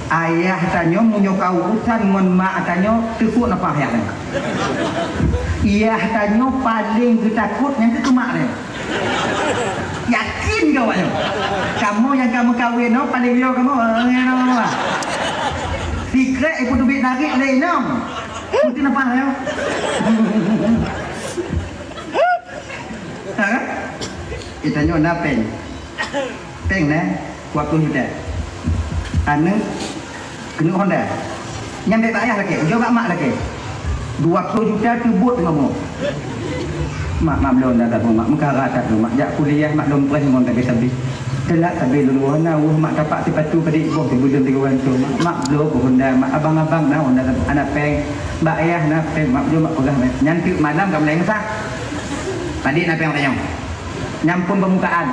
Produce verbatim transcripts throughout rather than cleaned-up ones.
Ayah tanyoe meunyoe ka urusan ngon mak tanyoe, teupok nafah ayah tanyoe. Ayah tanyoe paleng geutakot nyang keu mak tanyoe. Yakin keu awak nyoe. Kamoe nyang ka meukawen nyoe paleng yo kamoe. Sikrek ipeuteubiet narit lé inong. Mungkin nafah nyoe. Ha kan? Geutanyoe na péng. Péng na, dua ploh juta. Aneuk keuneuk Honda. Nyan bèk bak ayah lakèe, ujoe bak mak lakèe. Dua ploh juta teubot ngon mak. Mak, mak, bloe Honda saboh, mak. Meukara that lôn, mak. Jak kuliah, mak, lôn preh ngon sabe-sabe. Teulat sabe lôn, wah na, wah, mak, tapak sipatu padit boh teubeudeueng tiga ratus, mak. Mak, bloe keu Honda, mak. Abang-abang na Honda saboh, hana péng. Bak ayah na péng, mak, ujoe mak peugah. Nyan teuk malam ka meulai meusa. Padit na péng tanyoe. Nyan phon peumukaan.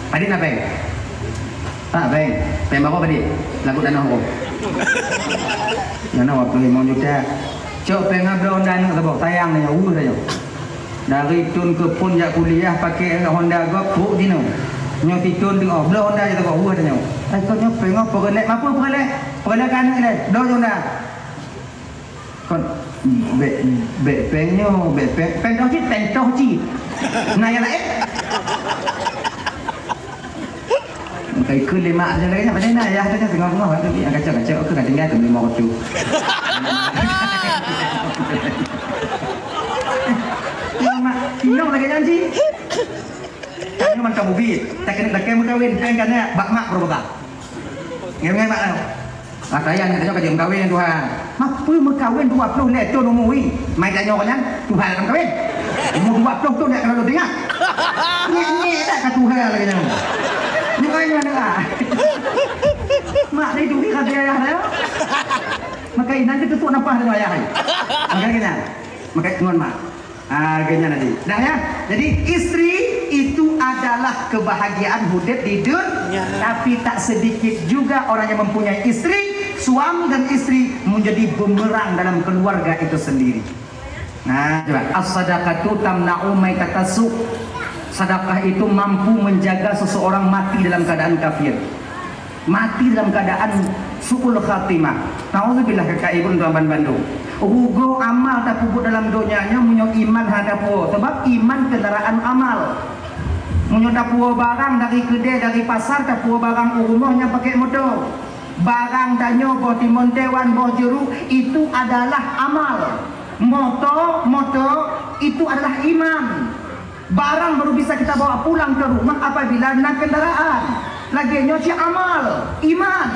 Padit na péng? Pak, péng. Péng barô padit? Lagu tanah hukum. Nyan dua ploh limong juta. Cok péng abloe Honda aneuk saboh. Sayang nyoe, uh, tanyoe. Dari thôn keu phôn jak kuliah pakai Honda gob trok jinoe. Nyoe sithôn teungoh. Bloe Honda jih saboh, uh, tanyoe. Ai, kon nyoe péng apa keuneuk? Mapeue peureulèe? Peureulèe keu aneuk lé. Bloe Honda. Kon bèk, bèk péng nyoe, bèk péng, péng toh cit, péng toh cit. Na nyang laén? Engkai keu lé mak saja lagèe nyan, padahai na ayah saja teungoh-teungoh, tapi nyang kacau-kacau, aku ka tinggai tu lima ratus. Ya, mak, inong lagèe nyan cit. Tanyoe mantong ubit, takeuneuk lakèe meukawen, péng ka na, bak mak peureubah. Ngai-ngai mak. Ata ayah nyan tanyoe ka jeuet meukawen, Tuhan. Mapeue meukawen dua ploh lhèe thôn umu, wi? Mai tanyoe nyan, tuha lam kawen. Umu dua ploh thôn dak keuneuk lôn tinggai. Nyek-nyek dak ka tuha lagèe nyan. Nyoe nyoe dak. Mak ni turi rabi ayah dah. Maka inan kita tu nampak dengan ayah ni. Maka kena. Maka ngon mak. Ah, geuhnyan tadi. Dah ya. Jadi istri itu adalah kebahagiaan udép di dunia. Ya. Tapi tak sedikit juga orang yang mempunyai istri, suami dan istri menjadi bumerang dalam keluarga itu sendiri. Nah, coba. As-sadaqatu tamna'u maitatasu. Sedekah itu mampu menjaga seseorang mati dalam keadaan kafir. Mati dalam keadaan su'ul khatimah. Nauzubillah, kakak ibu tuan ban bandum. Rugoe amal tapeubuet dalam donya nyoe meunyoe iman hana tapuwoe. Sebab iman kendaraan amal. Meunyoe tapuwoe barang dari keudè, dari pasar, tapuwoe barang u rumoh nyan pakèk moto. Barang tanyoe boh timun tewan, boh jeruk, itu adalah amal. Moto, moto, itu adalah iman. Barang baru bisa kita bawa pulang ke rumah apabila na kendaraan. Lagèe nyoe cit amal, iman.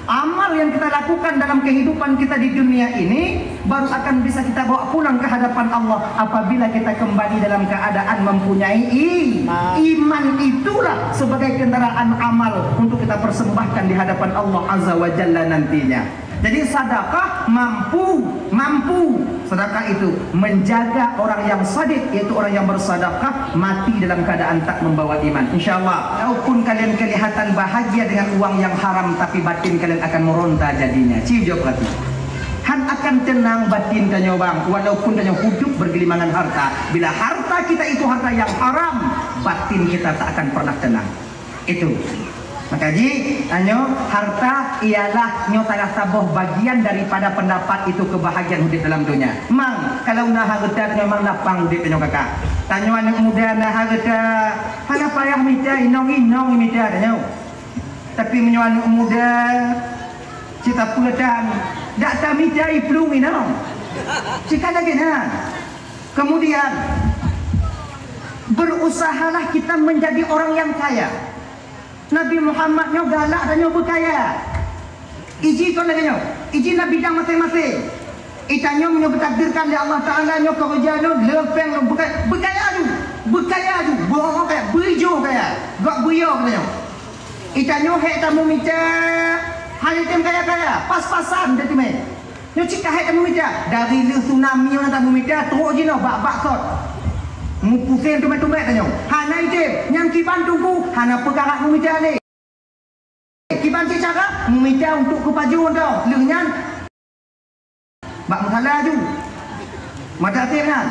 Amal yang kita lakukan dalam kehidupan kita di dunia ini baru akan bisa kita bawa pulang ke hadapan Allah apabila kita kembali dalam keadaan mempunyai i-, iman. Iman itulah sebagai kendaraan amal untuk kita persembahkan di hadapan Allah Azza wa Jalla nantinya. Jadi sedekah mampu, mampu. Sedekah itu menjaga orang yang sadiq, yaitu orang yang bersedekah mati dalam keadaan tak membawa iman. Insya Allah, walaupun kalian kelihatan bahagia dengan uang yang haram, tapi batin kalian akan meronta jadinya. Ci jawab hati. Han akan tenang batin tanyoe bang, walaupun tanyoe hidup bergelimangan harta. Bila harta kita itu harta yang haram, batin kita tak akan pernah tenang. Itu. Maka jih, tanyoe harta ialah nyoe salah saboh bagian daripada pendapat itu kebahagiaan hidup dalam dunia. Mang, kalau na harta tanyoe mang lapang hidup tanyoe kakak. Tanyoe aneuk muda na harta, hana payah mita inong-inong mita tanyoe. Tapi meunyoe aneuk muda cita peutan, dak tamita iplueng inong. Cika lagèe nyan. Kemudian, berusahalah kita menjadi orang yang kaya. Nabi Muhammad nyoe galak dan nyoe beukaya. Iji kon lagèe nyoe, iji na bidang maséng-maséng. Itanyoe meunyoe geutakdirkan lé Allah Taala nyoe keureuja nyoe leupeng nyoe beukaya, beukaya aju, beukaya aju, boh kaya, beuijo kaya, gok beuyo kaya nyoe. Itanyoe hék tameumita, hana item kaya-kaya, pas-pasan teuteumé. Nyoe cit ka hék tameumita, dari lheueh tsunami nyoe tameumita, trok jinoe bak-bak sot. Mupuseng teumé-teumé tanyoe. Hana item, nyang kiban teungku, hana peukarat meumita lé. Kiban cit cara, meumita untuk keu pajoh dong. Lheueh nyan, bak musala aju. Mata até nyan.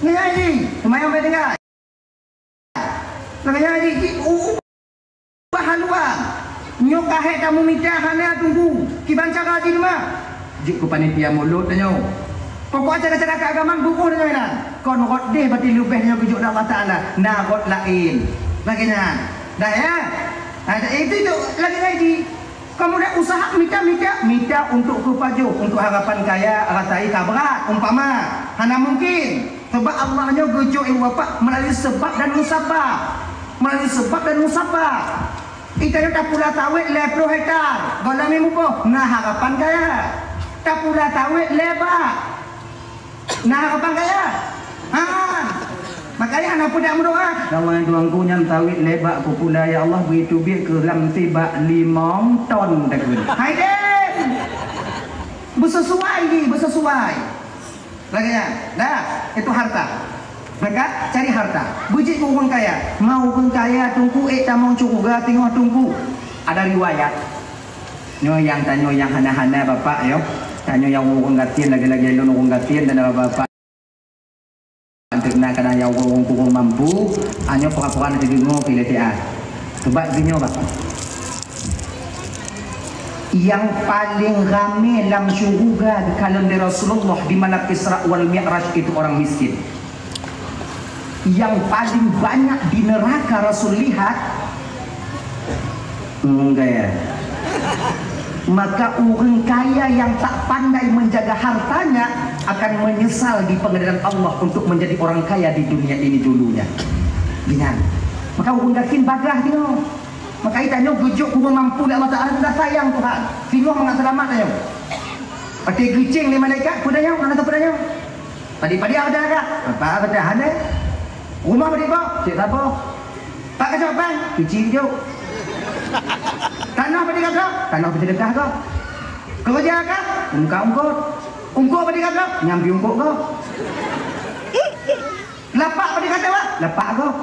Nyan jih, seumayang bak tinggai. Lagèe nyan jih, jih, u-, ubah haluan. Ka hék kamoe mita hana Teungku, kiban cara jih teuma? Jeuet keu panitia mulod tanyoe. Pokok cara-cara keagamaan bubuih tanyoe inan. Kon rot deh bati leubeh tanyoe geujok Allah Taala, na rot laén. Lagèe nyan. Dah ya? Ha, itu, itu lagèe ngaji. Kamoe dak usaha mita-mita, mita untuk keupajoh, untuk harapan kaya, rasai ka brat, umpama. Hana mungkin. Sebab Allah nyoe geujok ilmu Bapak melalui sebab dan musabab. Melalui sebab dan musabab. Geutanyoe tapula sawét lhèe ploh hektar, gohlom muboh, na harapan kaya. Tapula sawét lhèe bak, na harapan kaya. Ha. Makanya hana peue dak meudoa. Ya Allah, Tuhanku, nyan sawét lhèe bak kupula, ya Allah, bri teubiet keu lam sibak limong ton takheun. Hai den. Beusesuai jih, beusesuai. Lagèe nyan, dah, itu harta. Maka cari harta. Beujeuet keu ureueng kaya. Ma ureueng kaya Teungku ék tamong syeuruga singoh Teungku. Ada riwayat. Nyoe nyang tanyoe nyang hana-hana Bapak yo. Tanyoe nyang ureueng gasien lagèe-lagèe lôn ureueng gasien dan Bapak. Untuk na kadang nyang ureueng kurang mampu, nyoe pura-pura na teudeungoe pih lé T A. Sebab geutanyoe Bapak. Yang paling ramé lam syeuruga dikalon lé Rasulullah di malam Isra wal Mi'raj itu orang miskin. Yang paling banyak di neraka Rasul lihat, hmm, kaya. Maka ureueng kaya yang tak pandai menjaga hartanya akan menyesal di pengadilan Allah untuk menjadi orang kaya di dunia ini dulunya. Ingat. Maka ureueng gasien bagaih teuh. Maka geutanyoe geujok keu ureueng mampu lé Allah Taala, teuh sayang Tuhan. Singoh mangat seulamat tanyoe. Watèe geucéng lé malaikat, peue tanyoe, hana sapeue tanyoe. Padé-padé ada ka? Apa, apa dah hana? Rumoh padé boh? Cit saboh. Pat kacok ban? Keuci jok. Tanoh padé ka bloe? Tanoh peuseudekah gob. Keureuja ka? Muka ungkot. Ungkot padé ka bloe? Nyang pi ungkot gob. Lapak padé ka bloe? Lapak gob.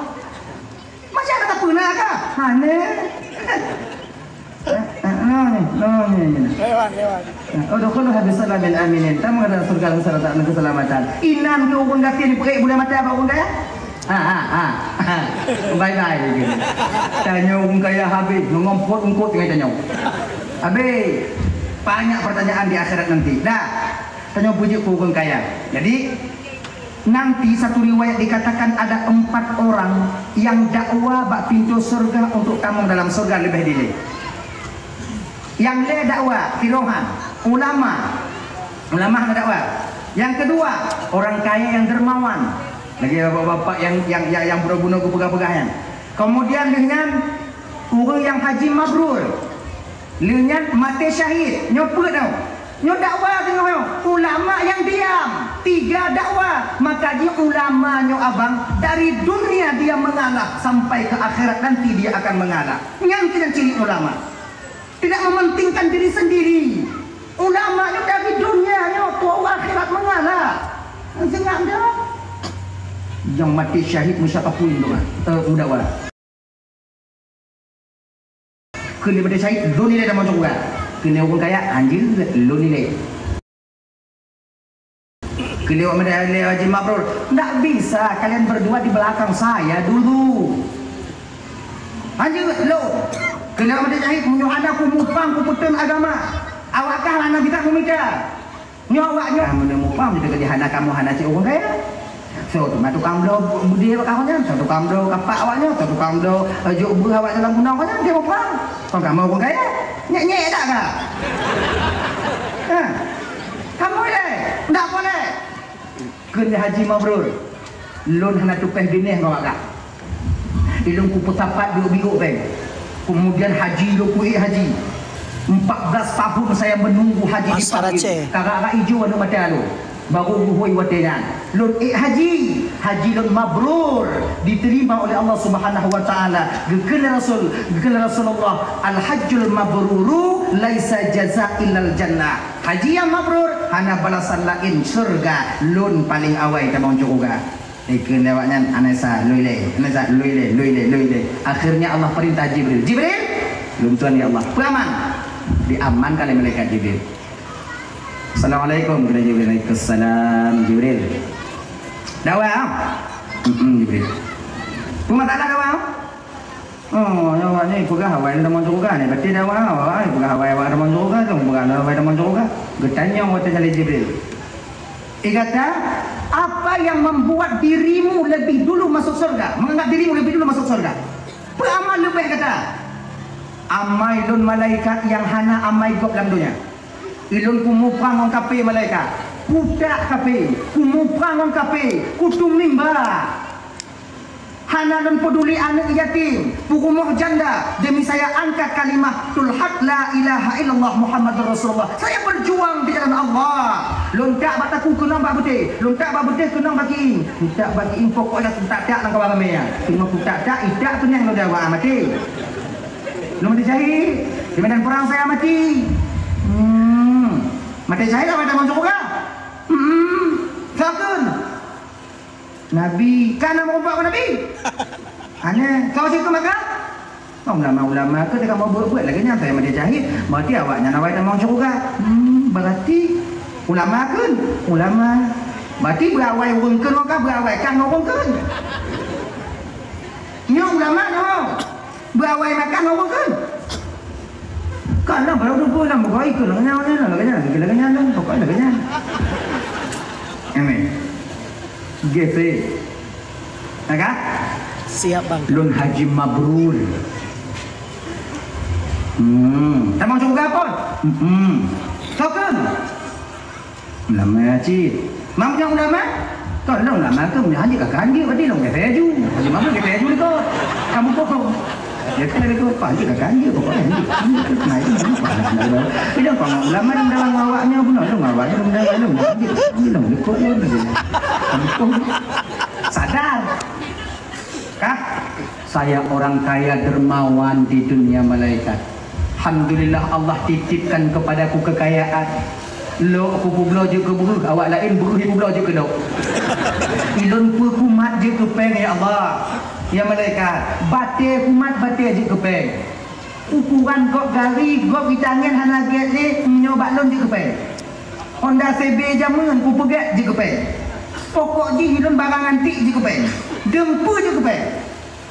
Macam kata peuna ka? Hana. Eh, eh, no ni, no ni. Lewat, lewat. Eh, udkhuluha bisalamin aminin. Tamu dalam surga dalam keselamatan. Inan ke ureueng gasien ni peurek buleuen mata bak ureueng kaya? Ha, ha, ha. Bye bye lagi. Tanyoe ureueng kaya habéh, mengompot ungkot tinggai tanyoe. Habéh. Banyak pertanyaan di akhirat nanti. Dah. Tanyoe beujeuet keu ureueng kaya. Jadi, Nanti satu riwayat dikatakan ada empat orang yang dakwa bak pintoe syeuruga untuk tamong dalam syeuruga leubeh dilèe. Nyang lhèe dakwa, kirohan, ulama. Ulama hana dakwa. Nyang keudua, orang kaya yang dermawan. Lagèe bapak-bapak nyang, nyang, nyang, nyang bunoe-bunoe geupeugah-peugah nyan. Kemudian lheueh nyan, ureueng nyang haji mabrur. Lheueh nyan maté syahid, nyoe peuet nyoe. Nyoe dakwa teungoh nyoe, ulama nyang diam, tiga dakwa. Maka jih ulama nyoe abang dari dunia dia mengalah sampai ke akhirat nanti dia akan mengalah. Nyan keuh ciri ulama. Tidak mementingkan diri sendiri. Ulama nyoe dari dunia nyoe tuwoe akhirat mengalah. Seungab dah. Nyang maté syahid meusyapapun tu kan. Eh, mudakwa. Keu lheueh maté syahid, lôn ilèe tamong syeuruga. Keu lheueh ureueng kaya, anjeut, lôn ilèe. Keu lheueh maté, lheueh haji mabrur, ndak bisa kalian berdua di belakang saya dulu. Anjeut, lôn. Keu lheueh maté syahid, meunyoe hana kumupang, kupeuteun agama. Awak kah hana bisa meumita. Nyoe awak nyoe. Kamoe nyoe mupang, meunyoe hana kamoe hana cit ureueng kaya. Soe teuma tukang bloe beudé awak nyan, soe tukang bloe kapak awak nyoe, soe tukang bloe, eh, jok beuh awak dalam gunong awak nyan, dia mupang. Kon kamoe ureueng kaya. Nyek-nyek dak ka? Ha. Kamoe ilèe, ndak boleh. Kheun lé Haji Mabrur, lôn hana tupeue binéh ngon awak. Ilôn kupeusapat biôk-biôk bèe. Kemudian haji lôn kuék haji. Empat belas tahun saya menunggu haji dipanggil. Ka rak-rak ijo aneuk maté lôn. Baru geuhôi watèe nyan. Lôn ék haji. Haji lôn mabrur. Diterima oleh Allah Subhanahu wa Taala. Geukheun lé Rasul, geukheun lé Rasulullah, "Al-hajjul mabruru laisa jaza illal jannah." Haji nyang mabrur hana balasan laén syeuruga, lôn paleng awai tamong syeuruga. Dikheun lé awak nyan, "Hana sa, lôn ilèe, hana sa, lôn ilèe, lôn ilèe, lôn ilèe." Akhirnya Allah perintah Jibril, "Jibril, lôn tuan ya Allah, peuaman." Diamankan lé malaikat Jibril. "Assalamualaikum," kheun Jibril. "Waalaikumsalam, Jibril." "Dakwa, ah?" "Mm-mm, Jibril." "Peue masalah dakwa, ah?" Oh, nyoe awak nyoe peugah awai tamong syeuruga nyoe. Berarti dah awai, awai peugah awai awak tamong syeuruga tu, peugah awai tamong syeuruga. Geutanyong watée saleh Jibril. Ikata, apa yang membuat dirimu lebih dulu masuk surga? Menganggap dirimu lebih dulu masuk surga. Peu amai leubeh gata? Amai lôn malaikat nyang hana amai gob lam donya. Ulôn kumuprang ngon kafé malaikat. Kutak kafé, kumuprang ngon kafé, kutumeumba. Hana lôn peuduli aneuëk yatim, peurumoh janda, demi saya angkat kalimatul haq la ilaha illallah Muhammadur Rasulullah. Saya berjuang di jalan Allah. Lôn tak bak takue keunong bak beuteh, lôn tak bak beuteh keunong bak kieng. Kutak bak kieng pokok dah kutak-tak lam kawan ramé nyan. Teungoh kutak-tak, itak tu nyang lôn dawa mati. Lôn mati syahid. Di medan perang saya mati. Hmm. Mati syahid awai tamong syeuruga? Hmm. Sakeun. Nabi, ka na meurumpok ngon Nabi? Hana. Kau syukur maka? Ulama-ulama keu teuka meubuet-buet lagée nyan, saya meujahi, berarti awaknyan awai tamong syeuruga. Hmm, berarti ulama keu? Ulama. Berarti beuawai ureuëng keu ka beuawai kah ngon ureuëng keu. Nyoe ulama nyoe. Beuawai makan ureuëng keu. Kan lah baru dua puluh enam pokok ikut lagée nyan, lagée nyan, lagée nyan, pokok lagée nyan. Amin. Gese. Agak? Siap, Bang. Lôn haji mabrur. Hmm. Tamong syeuruga pon? Hmm. Token. Ulama cit. Mam nyang ulama? Kau lôn ulama ke? Meunyoe hanjeuet ka hanjeuet, berarti lôn gese ju. Haji mabrur gese ju ikot. Kamu bohong. Ya, kan ikot. Pak hanjeuet ka hanjeuet, pokoknya hanjeuet. Hanjeuet. Nah, itu hanjeuet. Pak, nah, nah, nah. Tidak, kalau ulama dalam awaknya, benar, dalam awaknya, dalam, dalam, dalam. Hanjeuet. Hanjeuet, dalam. Ikot, ya, benar. Kamu bohong. Sadar. Kah? Saya orang kaya dermawan di dunia malaikat. Alhamdulillah Allah titipkan kepadaku kekayaan. Lok aku peubloe jeuet keu beuh, awak laén beuh peubloe jeuet keu lok. Ilôn peukumat jeuet keu péng ya Allah. Ya malaikat, batée kumat batée jeuet keu péng. Ukuran gob gari, gob geutangen hana gét lé, nyoe bak lôn jeuet keu péng. Honda C B jameun kupeugét jeuet keu péng. Pokok jih ilôn barang antik jeuet keu péng. Deumpeue jeuet keu péng.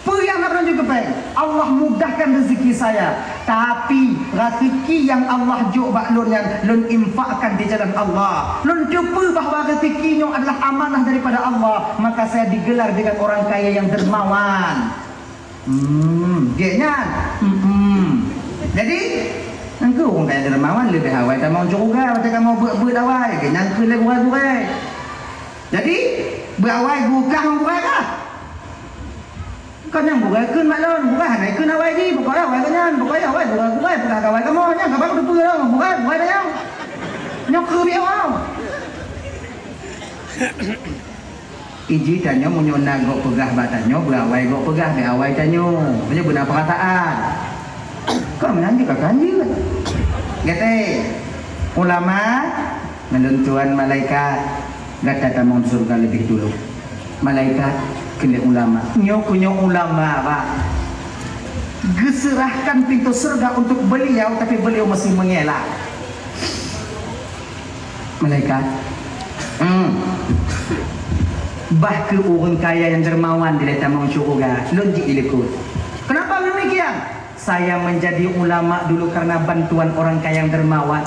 Peue nyang na peunan jeuet keu péng? Allah mudahkan rezeki saya. Tapi, rezeki nyang Allah jok bak lôn nyan, lôn infakkan di jalan Allah. Lôn teupeue bahwa rezeki nyoe adalah amanah daripada Allah, maka saya digelar dengan orang kaya yang dermawan. Hmm, gét nyan. Hmm. Jadi, engkau orang kaya dermawan lebih awai tamong syeuruga, watée kamoe beuet-beuet awai, gét nyan keu lé gurée-gurée. Jadi, beuet awai gukah ngon gurée kah? Kon nyang gurée kheun bak lôn, gurée hana kheun awai jih, pokoknya awai geuh nyan, pokoknya awai gurée-gurée, peugah keu awai kamoe, nyan ka bak teupeue lom, gurée, gurée nyan. Nyoe keu biewang. Iji tanyoe meunyoe na gob peugah bak tanyoe, beuawai gob peugah bak awai tanyoe. Meunyoe beuna peurasaan. Kon meunan jeuet ka kan jeuet. Gata, ulama, ngon lôn tuan malaikat, gata tamong syeuruga leubeh dulu. Malaikat, keuneuk ulama. Nyoe keuh nyoe ulama, Pak. Geuseurahkan pintoe syeuruga untuk beliau, tapi beliau masih mengelak. Malaikat. Hmm. Bah keu ureuëng kaya nyang dermawan dilée tamong syeuruga, lôn jeuet ilikot. Kenapa demikian? Saya menjadi ulama dulu karena bantuan orang kaya yang dermawan.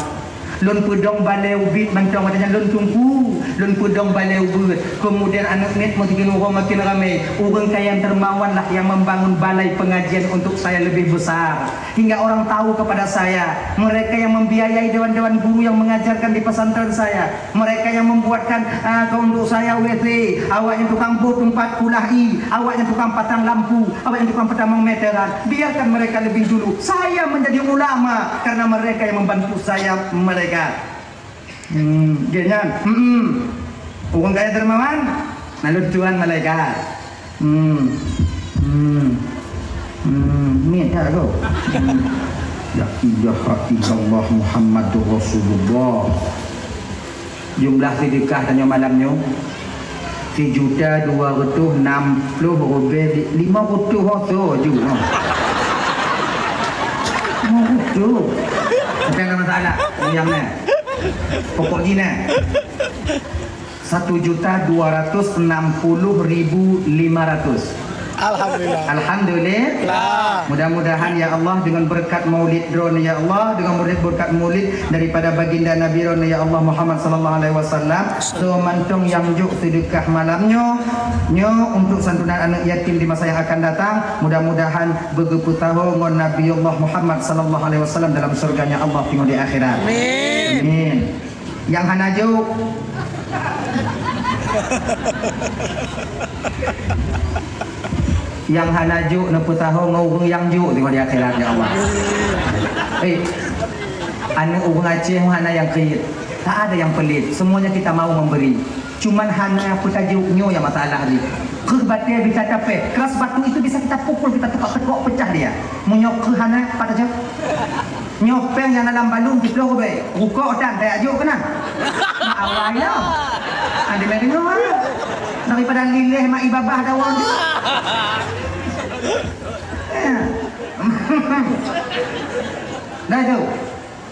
Lôn peudong balée ubit mantong watée nyan lôn teungku, lôn peudong balée ubit. Kemudian aneuk miet makin uroe makin ramé. Ureuëng kaya yang dermawan lah yang membangun balai pengajian untuk saya lebih besar. Hingga orang tahu kepada saya, mereka yang membiayai dewan-dewan guru yang mengajarkan di pesantren saya, mereka yang membuatkan, ah, untuk saya W C, awak nyang tukang boh teumpat pula i, awak nyang tukang pasang lampu, awak nyang tukang pasang meteran, biarkan mereka lebih dulu. Saya menjadi ulama karena mereka yang membantu saya, mereka. Hmm, gét nyan. Hmm. Ureuëng kaya dermawan, na lôn tuan malaikat. Hmm. Hmm. Hmm, ni tak tu. Hmm. La ilaha illallah Muhammadur Rasulullah. Jumlah sedekah tanyoe malam nyoe, sijuta dua ratus enam puluh ribèe lima ratus rasa ju. Ha. Lima ratus. Tapi ada masalah. Yang ni. Pokok jih nah. Satu juta dua ratus enam puluh ribu lima ratus. Alhamdulillah. Alhamdulillah. Lah. Mudah-mudahan, ya Allah, dengan berkat maulid droeneuh, ya Allah, dengan berkat maulid daripada baginda Nabi droeneuh, ya Allah, Muhammad sallallahu alaihi wasallam, so mantong nyang jok seudeukah malam nyoe, nyoe untuk santunan aneuk yatim di masa yang akan datang, mudah-mudahan beugeupeutaho ngon Nabiullah Muhammad sallallahu alaihi wasallam dalam surganya Allah teungoh di akhirat. Amin. Amin. Nyang hana jok. Nyang hana jok neupeusaho ngon ureueng nyang jok teungoh di akhirat, ya Allah. Eh, aneuk ureueng Aceh hana nyang kriet. Tak ada yang pelit. Semuanya kita mau memberi. Cuman hana peutajok nyoe nyang masalah jih. Keuh batée bisa tapéh. Keras batu itu bisa kita pukul, kita tekok-tekok, pecah dia. Meunyoe keuh hana, pat tajok. Nyoe péng nyang dalam balun siplôh ribèe. Rukok tan tajak jok keunan. Mak awai nyoe. Ada yang dengar, ah. Daripada lileh mak ibabah dawa tu. Ya. Dah tu.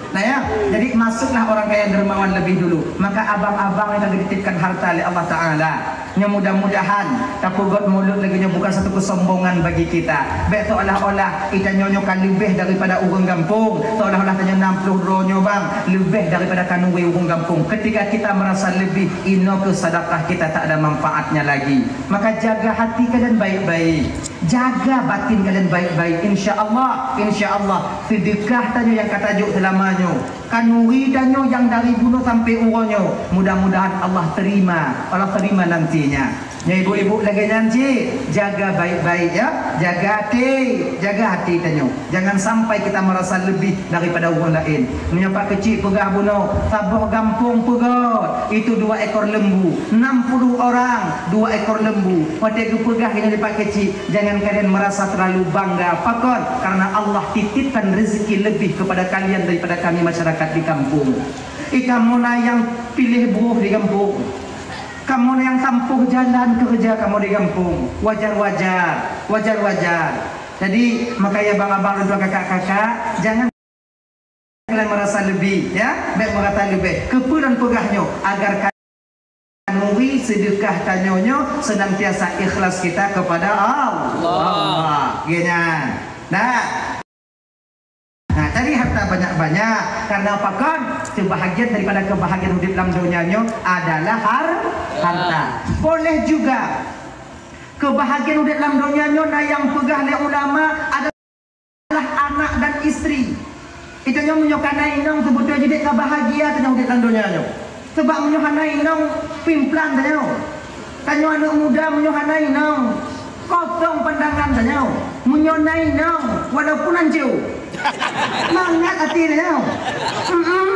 Nah ya, jadi masuklah orang kaya dermawan lebih dulu. Maka abang-abang yang dititipkan harta oleh Allah Ta'ala. Nyoe mudah-mudahan tapeugöt mulod lagèe nyoe bukan satu kesombongan bagi kita. Bèk seolah-olah geutanyoe nyoe ka leubeh daripada ureueng gampông, seolah-olah tanyoe nam ploh droe nyoe bang leubeh daripada khanuri ureueng gampông. Ketika kita merasa lebih, inoe keuh sedekah kita tak ada manfaatnya lagi. Maka jaga hati kalian baik-baik. Jaga batin kalian baik-baik. Insya Allah, insya Allah, sedekah tanyoe nyang ka tajok seulama nyoe. Khanuri tanyoe nyang dari bunoe sampai uroe nyoe, mudah-mudahan Allah terima, Allah terima nantinya. Nyoe ibu-ibu lagèe nyan cit, jaga baik-baik ya, jaga até, jaga até tanyoe. Jangan sampai kita merasa lebih daripada ureueng laén. Meunyoe Pak Keuchik peugah bunoe, saboh gampông peugöt, itu dua ekor lembu, enam puluh orang, dua ekor lembu. Watèe geupeugah nyan lé Pak Keuchik, jangan kalian merasa terlalu bangga. Pakon? Karena Allah titipkan rezeki lebih kepada kalian daripada kami masyarakat di kampung. Eh, kamoe na nyang piléh broh di gampông. Kamoe na nyang tampoh jalan keureuja kamoe di gampông. Wajar-wajar, wajar-wajar. Jadi, makanya abang-abang dan kakak-kakak, jangan kalian merasa lebih, ya, bèk merasa leubeh. Keupeue lôn peugah nyoe? Agar khanuri sedekah tanyoe nyoe senantiasa ikhlas kita kepada Allah. Allah. Geuh nyan. Nah. Nah, cari harta banyak-banyak. Karena apa kon? Sebahagian daripada kebahagiaan udép lam donya nyoe adalah har-, harta. Boleh juga kebahagiaan udép lam donya nyoe na nyang peugah lé ulama ada anak dan istri. Geutanyoe meunyoe ka na inong, seubeutôi jih dek ka bahagia tanyoe udép lam donya nyoe. Sabab meunyoe hana inong, pimplan tanyoe. Tanyoe aneuk muda meunyoe hana inong, kosong pandangan tanyoe. Meunyoe na inong, walaupun hancô, mangat até tanyoe. Mm-mm.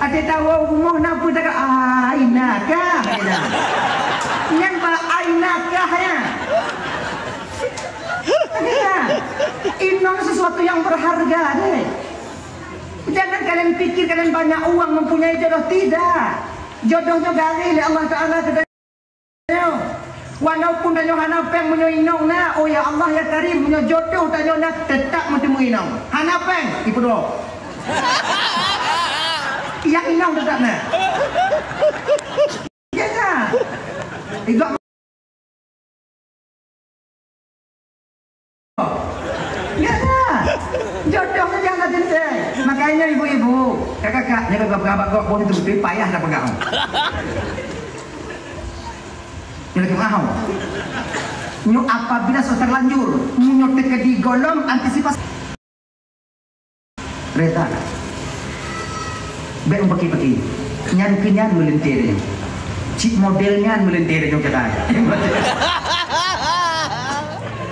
Até tawoe u rumoh na peue taga, "Ai, nakah," kata. Nyan ba ai nakah nyan. Iya. Inong sesuatu yang berharga deh. Jangan kalian pikir kalian banyak uang mempunyai jodoh, tidak. Jodohnya garéh lé Allah Taala keu Walaupun tanyoe hana péng, meunyoe inong na, oh ya Allah ya Karim, meunyoe jodoh tanyoe na, teutap meuteumé inong. Hana péng, ipeuduek. Nyang inong teutap na. Ya kan? Igo Ya dah. Jodoh tu jangan teuntèe. Makanya ibu-ibu, kakak-kakak, nyoe ka peugah bak gop boh itu beutôi payah dah peugah. Nyoe lagi mahal. Nyoe apabila sudah terlanjur, meunyoe teukeudi gohlom antisipasi. Reda. Bèk meupaki-paki. Nyan keu nyan meuleuntè nyoe. Cit model nyan meuleuntè nyoe keukai.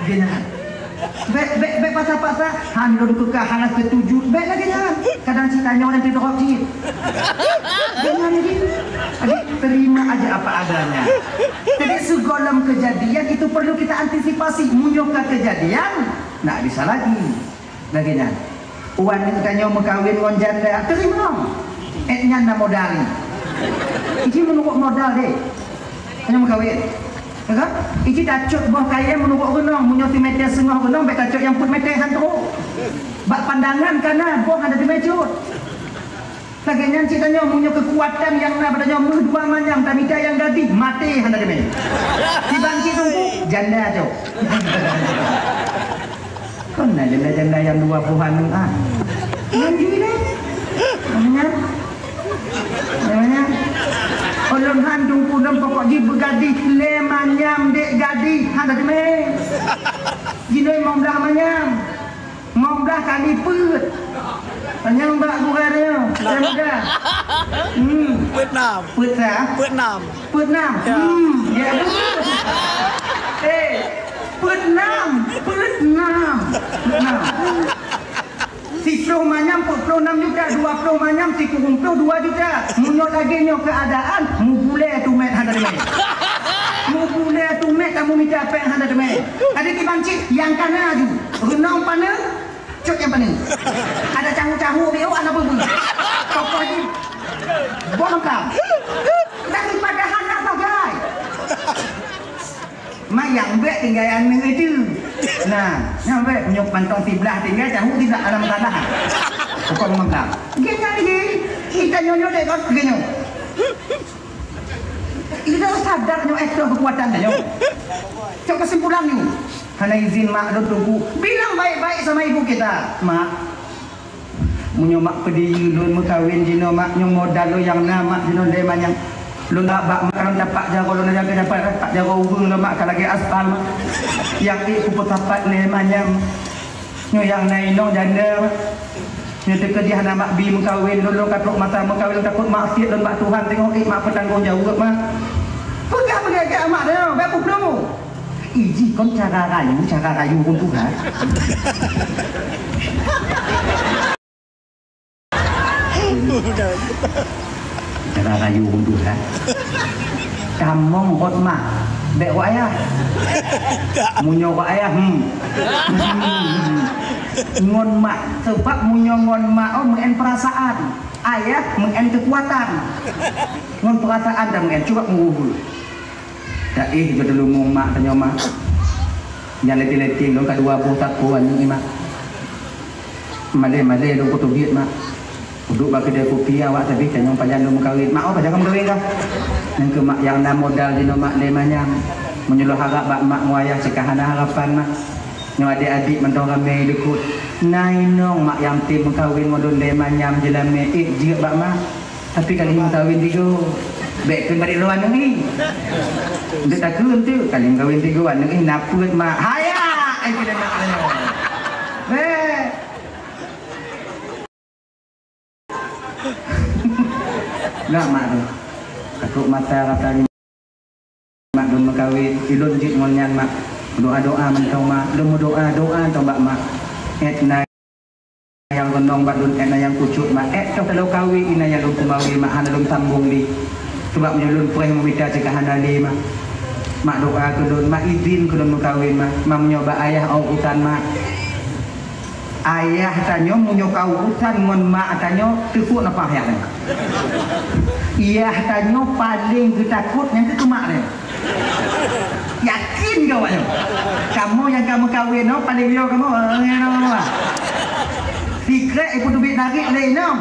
Geuh nyan. Bèk, bèk, bèk paksa-paksa. Han lôn keu ka hana setuju. Bèk lagèe nyan. Kadang cit tanyoe nanti droe cit. Geuh nyan lagèe. Jadi, terima aja apa adanya. Jadi, segohlom kejadian itu perlu kita antisipasi. Meunyoe ka kejadian, ndak bisa lagi. Lagèe nyan. Wan tanyoe meukawen ngon janda, teurimong. Eh, nyan na modal. Iji meunurot modal deh. Tanyoe meukawen. Ya kan? Iji tacot boh kayèe meunurot gunong, meunyoe simeter seungoh gunong, bèk tacot nyang peuet meter han trok. Bak pandangan ka na boh hana simeter. Lagèe nyan cit tanyoe, meunyoe keukuatan nyang na bak tanyoe meuh dua manyam tamita nyang gadih, maté hana teumé. Kiban cit teungku, janda cok. Kon na janda-janda nyang dua ploh aneuk ah. Nyan jih lé. Namanya? Namanya? Ulôn han teungku lôn pokok jih beugadih lé manyam dek gadih hana teumé. Jinoe limong blah manyam. Limong blah kali peuet. Tanyong bak gurèe nyoe. Saya muda. Hmm. Peuet nam. Peuet sa? Peuet nam. Peuet nam. Ya. Hmm. Ya, betul. Eh, peuet nam. Peuet nam. Peuet nam. Siploh manyam peuet ploh nam juta, dua ploh manyam sikureueng ploh dua juta. Meunyoe lagèe nyoe keuadaan, mubulèe tumèt hana teumé. Mubulèe tumèt kamoe mita pèng hana teumé. Adak kiban cit nyang kana aju. Reunong paneuk, cok nyang paneuk. Ada cahu-cahu biôh, ada beubu. Tokoh jih. Boh mantap. Tapi padahal nak bagai. Mak nyang bèk tinggai aneuk itu. Nah, nyang bèk punya pantong siblah tinggai, cahu tidak alam tanah. Bukan mantap. Gini lagi. Kita nyonyo dek kau gini. Kita sadar nyo eh tu kekuatan nyo. Cok kesimpulan nyo. Hana izin mak lôn teungku. Bilang baik-baik sama ibu kita. Mak, meunyoe mak peudiyeu lôn meukawen jinoe mak, nyoe modal lôn nyang na mak jinoe lé manyam. Lôn bak mak kalon tapak jaroe lôn aja keu dapat tapak jaroe ureueng lôn mak ka lagèe aspal mak. Nyang ék kupeusapat lé manyam. Nyoe nyang na inong janda mak. Nyoe teukeudi hana mak bi meukawen lôn, lôn ka trok masa meukawen lôn takot maksiet lôn bak Tuhan teungoh ék mak peutanggong jaweueb mak. Peugah meugagak mak nyoe, bèk peuploh. Iji kon cara rayu, cara rayu ureueng tuha. Cara rayu ureueng tuha. Tamong rot mak, bèk rot ayah. Meunyoe rot ayah, hmm. Ngon mak, sebab meunyoe ngon mak, oh, meu'en perasaan. Ayah meu'en keukuatan. Ngon perasaan dah meu'en, cuba meuruhu. Taéh jeuet teulumong mak tanyoe mak. Nyang leti-leti lôn ka dua boh tako aneuk nyoe mak. Malèe-malèe lôn kuteubiet mak. Kuduek bak keudè kupi awak tapi tanyong pajan lôn meukawen. Mak, oh, pajan ka meukawen kah? Nyan keuh mak nyang na modal jinoe mak lé manyam. Meunyoe lôn harap bak mak ngon ayah cit ka hana harapan mak. Nyoe adék-adék mantong ramé deukot. Na inong mak nyang tem meukawen ngon lôn lé manyam jeulamé ék jeuet bak mak. Tapi ka lheueh meukawen tigo, bèk kheun balik lôn aneuk nyoe. Nteuk takheun teuk, ka lheueh meukawen tigo aneuk nyoe na peuet mak. Haya! Ai keu mak nyoe. Bèk. Gak mak tu. Takot mata rata Mak lôn meukawen, ilôn jeuet ngon nyan mak. Doa-doa mantong mak, lôn meudoa, doa mantong bak mak. Ét na nyang keunong bak lôn, ét na nyang kucut mak. Ét toh taloe kawen, inan nyang lôn peumawe mak, hana lôn sambong lé. Sabab meunyoe lôn preh meumita cit ka hana lé mak. Mak doa keu lôn, mak izin keu lôn meukawen mak. Mak meunyoe bak ayah ôk utan mak. Ayah tanyoe meunyoe ka urusan ngon mak tanyoe, teupeu nafah ayah tanyoe. Ayah tanyoe paleng geutakot nyang keu mak tanyoe. Yakin keu awak nyoe. Kamoe nyang ka meukawen nyoe paleng yo kamoe. Sikrek ipeuteubiet narit lé inong.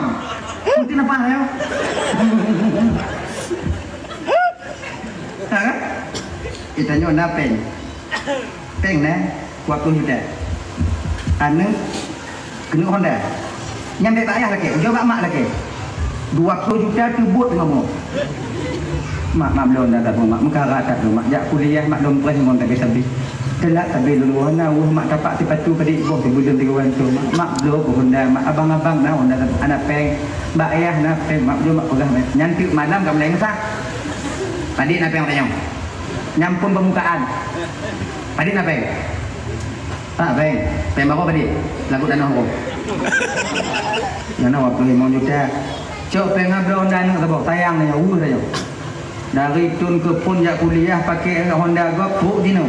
Mungkin nafah tanyoe. Ha kan? Geutanyoe na péng. Péng na dua ploh juta. Aneuk keuneuk Honda. Nyan bèk bak ayah lakèe, ujoe bak mak lakèe. Dua ploh juta teubot ngon mak. Mak, mak bloe Honda saboh mak, meukara that lôn mak. Jak kuliah mak lôn preh ngon sabe-sabe. Teulat sabe lôn Honda, weueh mak tapak sipatu padit boh teubeudeueng tiga ratus mak. Mak bloe keu Honda mak, abang-abang na Honda saboh, hana péng. Bak ayah na péng, mak ujoe mak peugah mak. Nyan teuk malam ka mulai ngeusah. Padit na péng tanyoe. Nyan phôn peumukaan. Padit na péng? Tak péng. Péng barô padit? Lagu tanah barô. Nyan dua ploh limong juta. Cok péng abloe Honda aneuk saboh, sayang nyoe, weueh tanyoe. Dari thôn keu phôn jak kuliah pakai Honda gob, trok jinoe.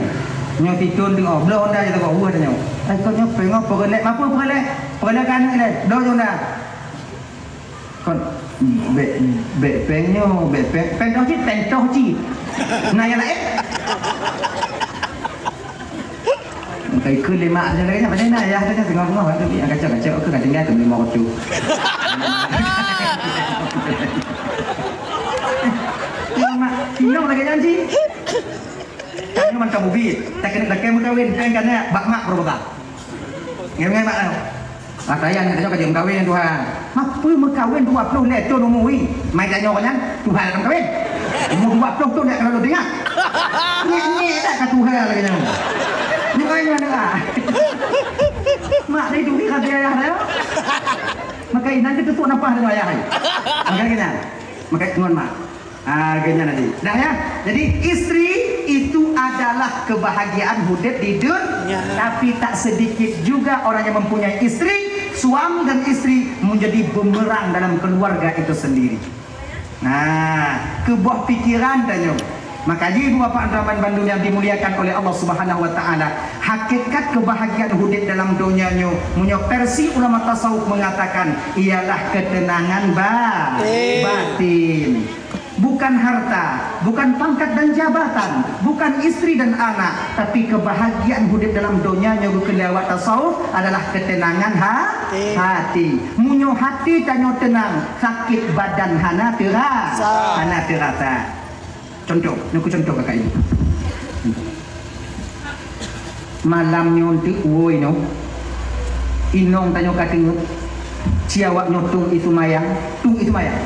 Nyoe sithôn teungoh, bloe Honda jih saboh, weueh tanyoe. Ai kon nyoe péng peureulèe, mapeue peureulèe? Peureulèe keu aneuk ilèe, bloe Honda. Kon, bèk, bèk péng nyoe, bèk péng, péng toh cit, péng toh cit. Na nyang laén? Kai keu lima aja lagi, macam mana ya? Tengah-tengah, aduh, yang kacau-kacau, aku dah tinggal ke lima ratus. Mak, Inong lagi janji. Tanyoe mantong ubit, takeuneuk lakée meukawen, kan kana bak mak beureubeukah. Ngai-ngai mak tanyoe. Mak sayang, tanyoe ka jeuet meukawen, Tuhan. Mapeue meukawen dua ploh lhée thon umu, wi? Mai tanyoe nyan, Tuhan ka meukawen. Umu dua ploh thon dak ka lôn ingat. Nyek-nyek dak ka Tuhan lagée nyan. Nyoe nyoe dengar. Mak tadi turi ka ayah dah. Maka inan kita tutup nafah dengan ayah. Maka kena. Maka ngon mak. Ah, geuhnyan tadi. Dah ya. Jadi istri itu adalah kebahagiaan udép di dunia. Ya. Tapi tak sedikit juga orang yang mempunyai istri, suami dan istri menjadi bumerang dalam keluarga itu sendiri. Nah, keubah pikiran tanyoe. Maka jih ibu bapak teman bandum yang dimuliakan oleh Allah Subhanahu wa taala, hakikat kebahagiaan udép dalam dunia nyoe, meunyoe versi ulama tasawuf mengatakan, ialah ketenangan ba-, Batin. Batin. Bukan harta, bukan pangkat dan jabatan, bukan istri dan anak, tapi kebahagiaan udép dalam donya nyoe geukheun lé awak tasawuf adalah ketenangan ha-, Hati. Hati. Meunyoe hati tanyoe tenang, sakét badan hana teura-, Sa. Hana teurasa. Contoh, nyoe ku contoh kakak ibu. Malam nyoe teuk woe nyoe, inong tanyoe ka teungeut, ci awak nyoe tueng ie seumayang, tueng ie seumayang.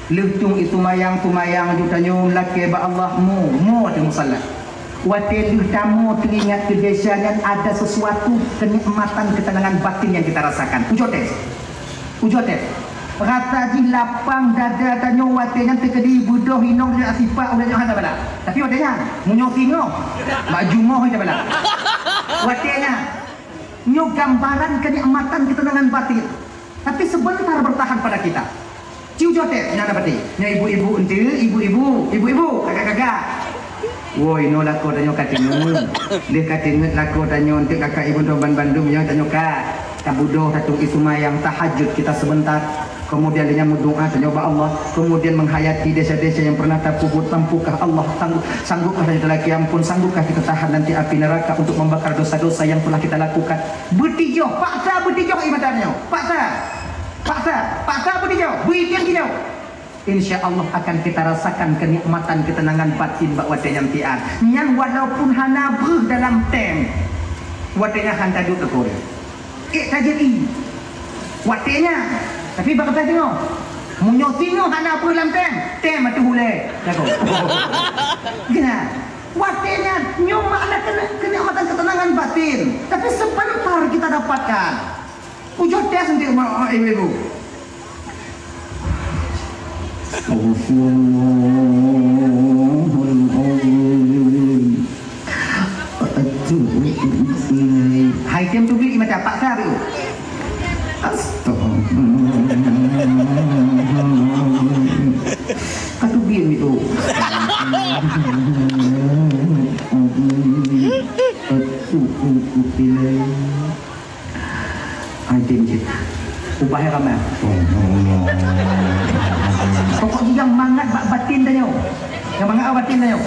Lheueh tueng ie seumayang, seumayang ju tanyoe lakée bak Allah, mo, mo ateueh musalla. Watée lheueh tamoe teuingat keu desya nyan ada sesuatu kenikmatan ketenangan batin nyang kita rasakan. Ujoe teuh. Ujoe teuh. Rasa jih lapang dada tanyoe watée nyan teukeudi beudoh inong nyoe sipak ulée nyoe hana bala. Tapi watée nyan, meunyoe singoh, bak jumoh hana bala. Watée nyan, nyoe gambaran kenikmatan ketenangan batin. Tapi sebentar bertahan pada kita. Ci ujoe teuh, nyan na batin. Nyoe ibu-ibu enteuk, ibu-ibu, ibu-ibu, kakak-kakak. Woi, nyoe lakoe tanyoe ka teungeut. Lheueh ka teungeut lakoe tanyoe enteuk kakak ibu ban bandum nyoe tanyoe ka. Tabudoh, tatueng ie seumayang, tahajud kita sebentar. Kemudian lheueh nyan meudoa tanyoe bak Allah. Kemudian menghayati desya-desya yang pernah tapeubuet, mampukah Allah, sanggup, sanggupkah tanyoe talakée ampun, sanggupkah kita tahan nanti api neraka untuk membakar dosa-dosa yang pernah kita lakukan. Beutijoh, paksa beutijoh ie mata nyoe. Paksa. Paksa, paksa beutijoh, beuitem tijoh. Insya Allah akan kita rasakan kenikmatan ketenangan batin bak watée nyan tian. Nyan walaupun hana breueh dalam tem. Watée nyan han taduek keu kureueng. Ék tajadi. Watée nyan. Tapi bak kata singoh. Meunyoe singoh hana breueh lam tem, tem ateueh ulée. Jago. Gina. Watée nyan, nyoe makna kene-, kenikmatan ketenangan batin. Tapi sebentar kita dapatkan. Ujoe teuh sendiri, ma-, ibu-ibu. Astagfirullahalazim. Atubu ilaih. Hai, tem teubiet ie mata, paksa tu. Astagfirullahalazim. Ka teubiet itu. Atubu ilaih. Anjing cit. Ubah ya, Rama. Pokok jih nyang mangat bak batin tanyoe. Nyang mangat bak batin tanyoe.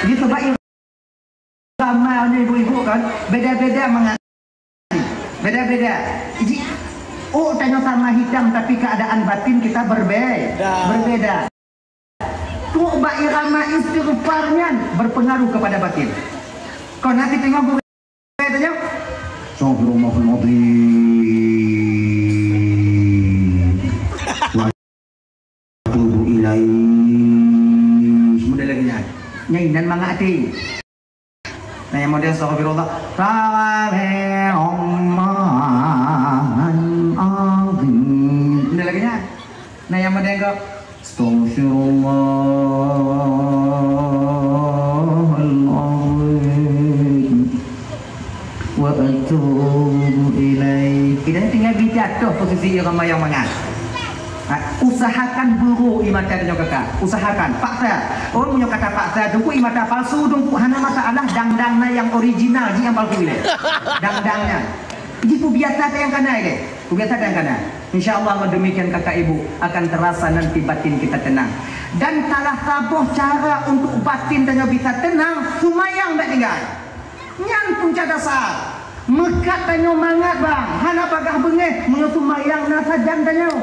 Jadi sebab irama nyoe ibu-ibu kan, beda-beda mangat. Beda-beda. Jadi, oh, tanyoe sama hitam, tapi keadaan batin kita berbe-, Dah. Berbeda. Trok bak irama istighfar nyan berpengaruh kepada batin. Kon hati tengok gurée tanya, "Astagfirullahaladzim. Wa atubu ilaih." Mudah lagi nyan. Nyai nan mangat hati. Nah, yang model astagfirullah. Astagfirullahaladzim. Mudah lagi nyan. Nah, yang model kok. Astagfirullahalazim. Wa atubu ilaih. Kita ni tinggal bijak toh posisi irama nyang mangat. Ha, usahakan buru ie mata tanyoe kakak. Usahakan. Paksa. Oh, meunyoe kata paksa, teungku ie mata palsu, teungku hana masalah, dangdang na nyang original, jih nyang palsu ilée. Dangdang nyan. Jih peubiasa nyang kana ilée. Peubiasa nyang kana. Insya Allah, demikian kakak ibu, akan terasa nanti batin kita tenang. Dan salah saboh cara untuk batin tanyoe bisa tenang, seumayang bék tinggai. Nyan punca dasar. Meukat tanyoe mangat, bang. Hana bagaih beungéh meunyoe seumayang na sajan tanyoe.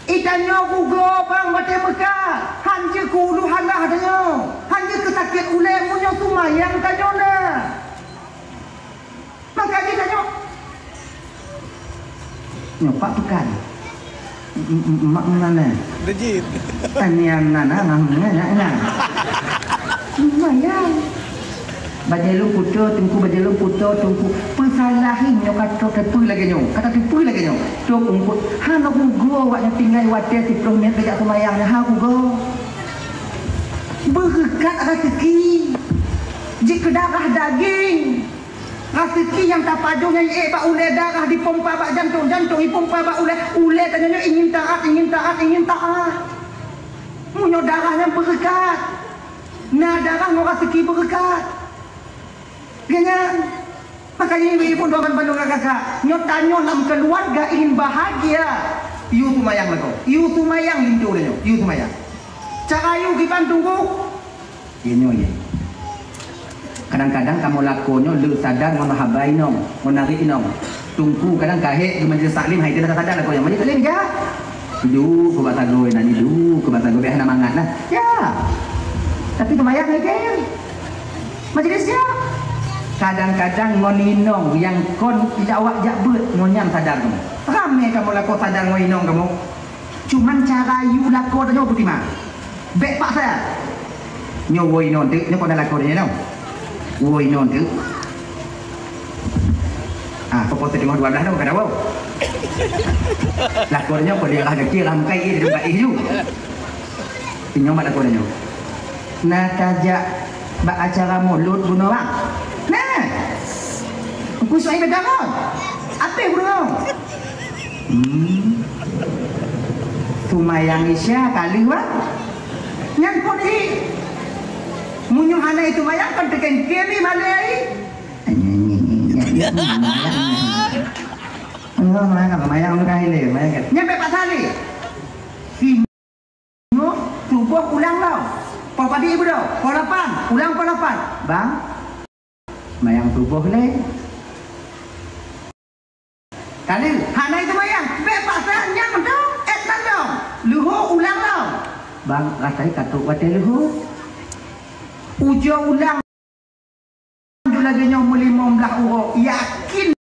I tanyoe rugoe, bang, watée meukat. Han jeuet keu ulu halah tanyoe. Han jeuet keu sakét ulée meunyoe seumayang tanyoe na. Maka jih tanyoe. Nyoe pak bukan. M-, m-, m-, mak mana? Dejit. Tanian nana ngah ngah ngah ngah. Lumayan. Bajée lôn puto, tungku bajée lôn puto, tungku. Peusalahin nyoe kata teupeu lagée nyoe. Kata teupeu lagée nyoe. Tok ungkut. Hana rugoe awak nyoe tinggai watée siplôh minit geujak seumayang nyan, ha rugoe. Beureukat raseuki. Jikeudarah daging. Raseuki nyang tapajoh nyan ék bak ulée darah dipompa bak jantong, jantong dipompa bak ulée, ulée tanyoe nyoe ingin taat, ingin taat, ingin taat. Meunyoe darah nyan beureukat, na darah ngon raseuki beureukat. Geuhnyan, makajih ibu-ibu doakan bandum kakak-kakak, nyoe tanyoe lam keuluwarga ingin bahagia. Yue seumayang lagoe, yue seumayang linto tanyoe, yue seumayang. Cara yue kiban tunggu, Inoe, ye. Kadang-kadang kamoe lakoe nyoe le sadar ngon haba inong, ngon narit inong. Tungku kadang kahek di majlis taklim, hai teuh sadar lakoe nyoe. Majlis taklim, ya. Iduek keu bak sagoe, na iduek keu bak sagoe, biar hana mangat lah. Ya. Tapi seumayang hai teuh. Majlis, ya. Kadang-kadang ngon inong nyang kon jak awak jak beuet, ngon nyan sadar kamoe. Ramé kamoe lakoe sadar ngon inong kamoe. Cuman cara yue lakoe tanyoe peutimang. Bék paksa. Nyoe woe inong teuk, nyoe kon lakoe tanyoe nyoe. Woe inong teuk. Ah, pokok teungoh dua belas tu kada woe. Lakoe tanyoe kon dia lah kecil lah mukai eh dia mukai eh ju. Inong mak lakoe tanyoe. Na tajak bak acara mulod bunoe bang. Nah. Engku Suhaib Dagon. Apéh bunoe. Hmm. Seumayang Isya ka lheueh, bah. Nyan phon jih. Meunyoe hana seumayang, kan teuken kiri malée. Nyoe seumayang, seumayang ulôn ka ilée, seumayang kan. Nyan bék paksa lé. Singoh suboh ulang lom. Poh padum ibu doh, poh lapan, ulang poh lapan. Bang, seumayang suboh lé. Ka lheueh, hana seumayang, bék paksa nyan mantong, ék tan lom. Luho ulang lom. Bang, rasai ka trok watée luho. Ujoe ulang lagée nyoe meulimong blaih uroe, yakin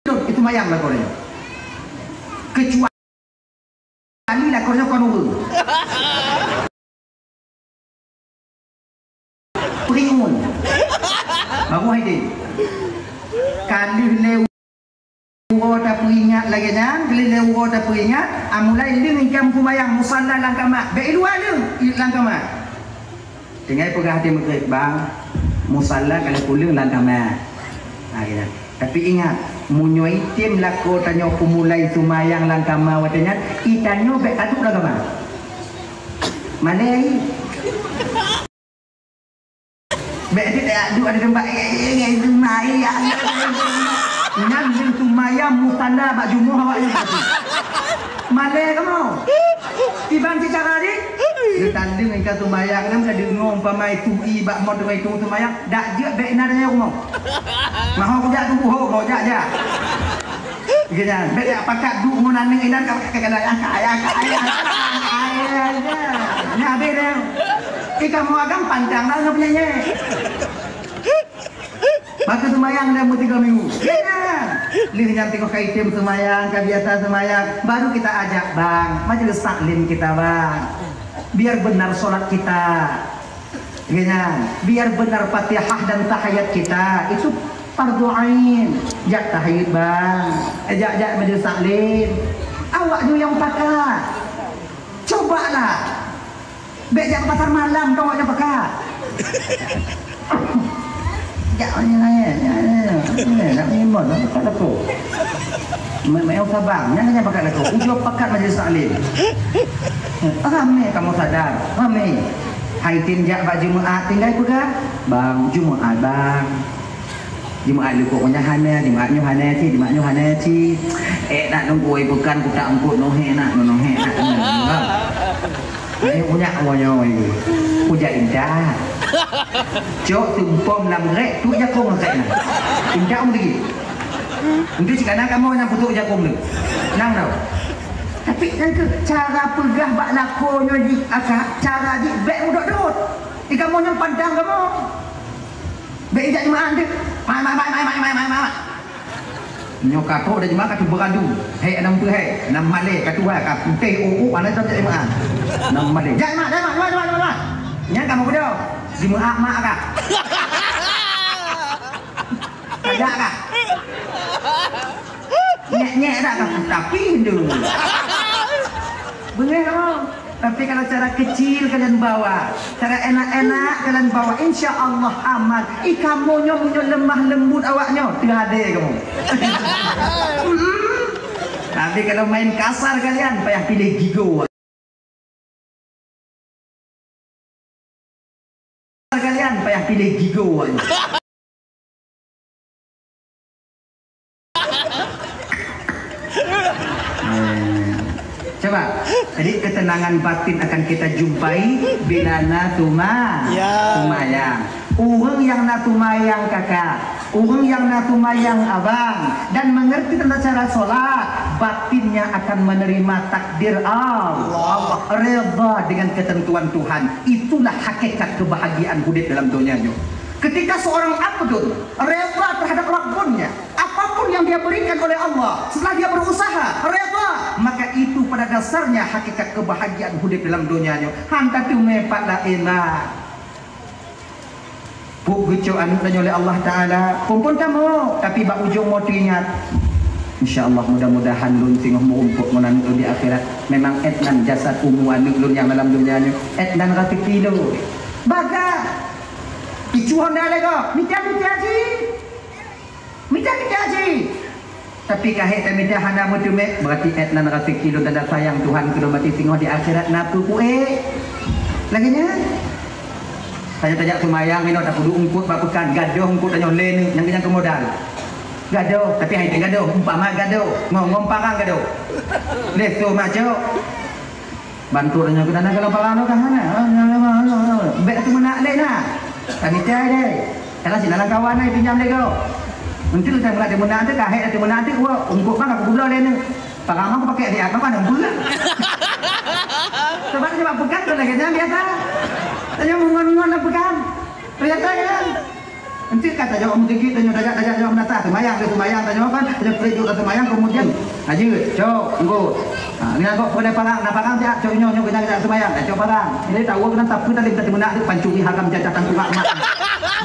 lôn seumayang lagoe nyoe. Keucuali Ali lakoe nyoe kon ureueng. Priun. Baru hai deh. Ka lheueh lé uroe tapeuingat lagée nyan, ka lheueh lé uroe tapeuingat, amulai leueng itam seumayang musalla lam kama. Bék i luwa leueng, i lam kama. Tinggai peugah até meugreb, "Bang, musalla ka lheueh kuleueng lam kama." Ha, gitu. Tapi ingat, meunyoe item lakoe tanyoe peumulai seumayang lam kama watée nyan, i tanyoe bék taduek lam kama. Malée. Bék taduek ada tempat, eh, eh, eh, seumayang. Nyan leueng seumayang musalla bak jumoh awak nyan. Malée kamoe. Iban cit cara jih. Geutandeung ka seumayang nyan ka deungoe umpama itu i bak mon teungoh itu seumayang, dak jeuet bék na deungoe rumoh. Maho kujak tuboh ho, ho jak, jak. Geuhnyan, bék jak pakat duek ngon aneuk inan ka pakat keukalai angkat ayah, angkat ayah, angkat ayah. Nya habéh dah. Ika mau agam pantang dah ngon penyanyi. Maka seumayang dan meusigoe minggu. Ya. Lheueh nyan teungoh ka item seumayang, ka biasa seumayang, baru kita ajak, "Bang, majelis taklim kita, Bang. Biar benar sholat kita." Ya nyan, "Biar benar Fatihah dan tahiyat kita. Itu fardu ain. Jak tahiyat, Bang. Eh, jak, jak majelis taklim." Awak nyoe nyang pakat. Cobalah. Bék jak pasar malam, kau awak nyang pakat. Jak, nak iman, nak pakat lakoe. Mak, mak, nyang sabar, nyang, nyang pakat lakoe. Ujoe pakat majelis taklim. Ramé kamoe sadar, ramé. Hai tem jak bak Jumaat, tinggai peugah, "Bang, Jumaat, Bang." Jumaat leukoe nyoe hana, Jumaat nyoe hana cit, Jumaat nyoe hana cit. Eh, nak nunggu ai bukan kutak engkut nohe nak, nohe nak. Eh, unyak ngon nyoe. Uja intat. Cok tumpom lam rek, tu jakong rek na. Intat um lagi. Untuk cik kana kamu nyang putuk jakong tu. Nang tau. Tapi kan ke cara peugah bak lakoe nyoe di akak, cara di bek mudok dot. Di kamu nyang pandang kamu. Bèk ijak jeumaáh deuh. Mai, mai, mai. Nyoe ka trok dah jeumaáh ka teubeuradu. Hai, nam peue hai? Nam malèe ka tuha, ka putéh, oh, oh, aneuk tam jak jeumaáh. Nam malèe. Jak jeumaáh, jak jeumaáh, jeumaáh, jeumaáh, jeumaáh. Nyan kamoe keudroe. Jeumaáh mak kah? Tajak kah? Nyek-nyek dah, tapi, tapi tu. Beungéh kamoe. Tapi kalau cara kecil kalian bawa, cara enak-enak kalian bawa, insya Allah aman. Ih, kamoe nyoe meunyoe lemah lembut awak nyoe, teuhadé kamoe. Mm-mm. Tapi kalau main kasar kalian, payah piléh gigoe. Kalian payah piléh gigoe. Eh, coba, jadi ketenangan batin akan kita jumpai bila na tuma-, Ya. tumayang. Ureuëng yang na tumayang kakak, ureuëng yang na tumayang abang, dan mengerti tentang cara sholat, batinnya akan menerima takdir Allah. Allah. Reda dengan ketentuan Tuhan. Itulah hakikat kebahagiaan udép dalam dunia nyoe. Ketika seorang abdun reda terhadap Rabbnya, apapun yang dia berikan oleh Allah, setelah dia berusaha, reda, maka itu pada dasarnya hakikat kebahagiaan udép dalam dunia nyoe. Hana teumé pat laén, Mak. Puk geucok aneuk tanyoe lé Allah Taala, phon-phon kamoe, tapi bak ujong mo teuingat. Insya Allah, mudah-mudahan lôn singoh meurumpok ngon aneuk lôn di akhirat. Memang 'et nan jasad umu aneuk lôn nyang dalam dunia nyoe, 'et nan raseuki lôn. Baga. Icu honda lé gob, mita-mita cit. Mita-mita cit. Tapi ka hék tamita hana meuteumé, berarti 'et nan raseuki lôn tanda sayang Tuhan keu lôn maté singoh di akhirat na peue kuék. Lagèe nyan. Tanyoe tajak seumayang inoe tapeuduek eungkôt bak peukan, gadôh eungkôt tanyoe lé neuk, nyang keunyan keu modal. Gadôh, tapi hai teuh gadôh, umpama gadôh, ngon-ngon parang gadôh. Lé soe macok. Bantu tanyoe keunan, kalau parang tu ka hana. Bèk teumeunak lé na. Kami cai deh. Kalau sinan lam kawan ai pinjam lé gob. Entu teuh meunak teumeunak teuh, ka hék teumeunak teuh, wah, eungkôt bang aku peubloe lé neuk. Parang aku pakai siat, apa nak bulan? Sebab, sebab peugah tu lagèe nyan biasa. Tanyoe meungon-ngon lam peugah. Biasa kan? Entu ka tajak meuteuki, tanyoe tajak, tajak jaweueb meunasah, seumayang, seumayang tanyoe kan, tanyoe peureujuk seumayang, kemudian, "Haji, cok, eungkôt." Ha, nyan kok peureulèe parang, na parang jak, cok nyoe, nyoe keujang jak seumayang, cok parang. Jadi tahu keunan tapi tadi tadi meunak tu pancuri hagam jajah tan turak mak.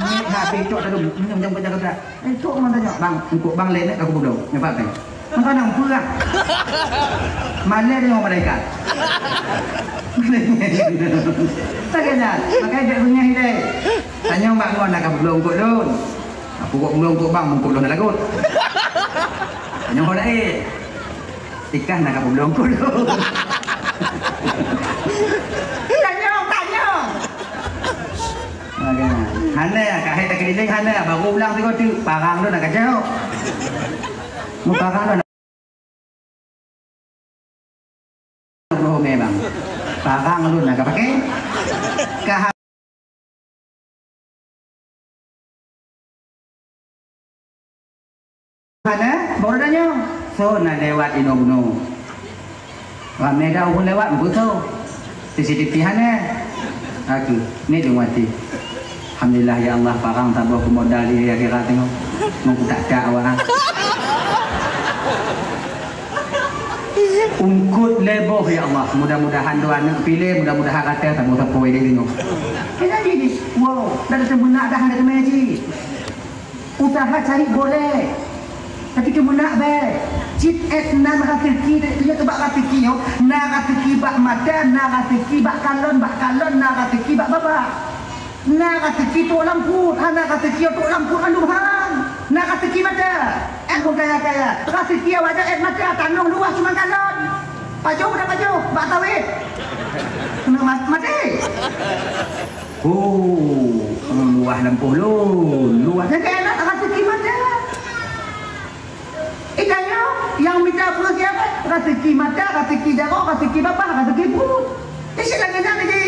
Ni habis cok dalam, nyong jang kerja kerja. Eh, cok mana tanya, "Bang, eungkôt bang lé neuk aku peubloe." Nyoe pat teh. Maka nang peurah. Malèe deungon malaikat. Lagèe nyan, makanya dia beungèh deh. Tanyong bak ngon na ka peubloe eungkôt lôn. Aku kok peubloe eungkôt bang, eungkôt lôn na lagot. Tanyong ho laén. Tikah na ka peubloe eungkôt lôn. Tanyong, tanyong. Lagèe nyan. Hana, ka hai takeuliléng hana, baru ulang sigoe teuk. Parang lôn na kacau. Mu parang lôn. Roh memang. Parang lôn na ka pakai. Ka hana, baru tanya. So na lewat inoe bunoe. Ramé dah ureueng lewat, meubeutôi. C C T V hana. Aku, ni dong mati. Alhamdulillah, ya Allah, parang saboh peumodal di akhirat tengok. Mau kutak-tak awak. Ungkut leboh, ya Allah. Mudah-mudahan dua anak pilih, mudah-mudahan kata saboh sapo ini tengok. Kena jadi, wow, dah ada sebenak dah ada kena ji. Usaha cari boleh, tapi teumeunak bèk. Cit et nan raseuki, teunyata bak raseuki nyoe, na raseuki bak mata, na raseuki bak kalon, bak kalon na raseuki bak babah. Na raseuki trok lam pruet, hana raseuki trok lam pruet mandum han. Na raseuki mata, eh, ureueng kaya-kaya. Raseuki awak nyan et mata, tanong luwah cuma kalon. Pajoh dah pajoh, bak sawét. Kena ma-, maté. Oh, luwah lampôh lôn, luwah. Nyang keunan raseuki mata. Eh, tanyoe nyang mita peue siat, raseuki mata, raseuki jaroe, raseuki babah, raseuki pruet. Cit lagèe nyan lagi.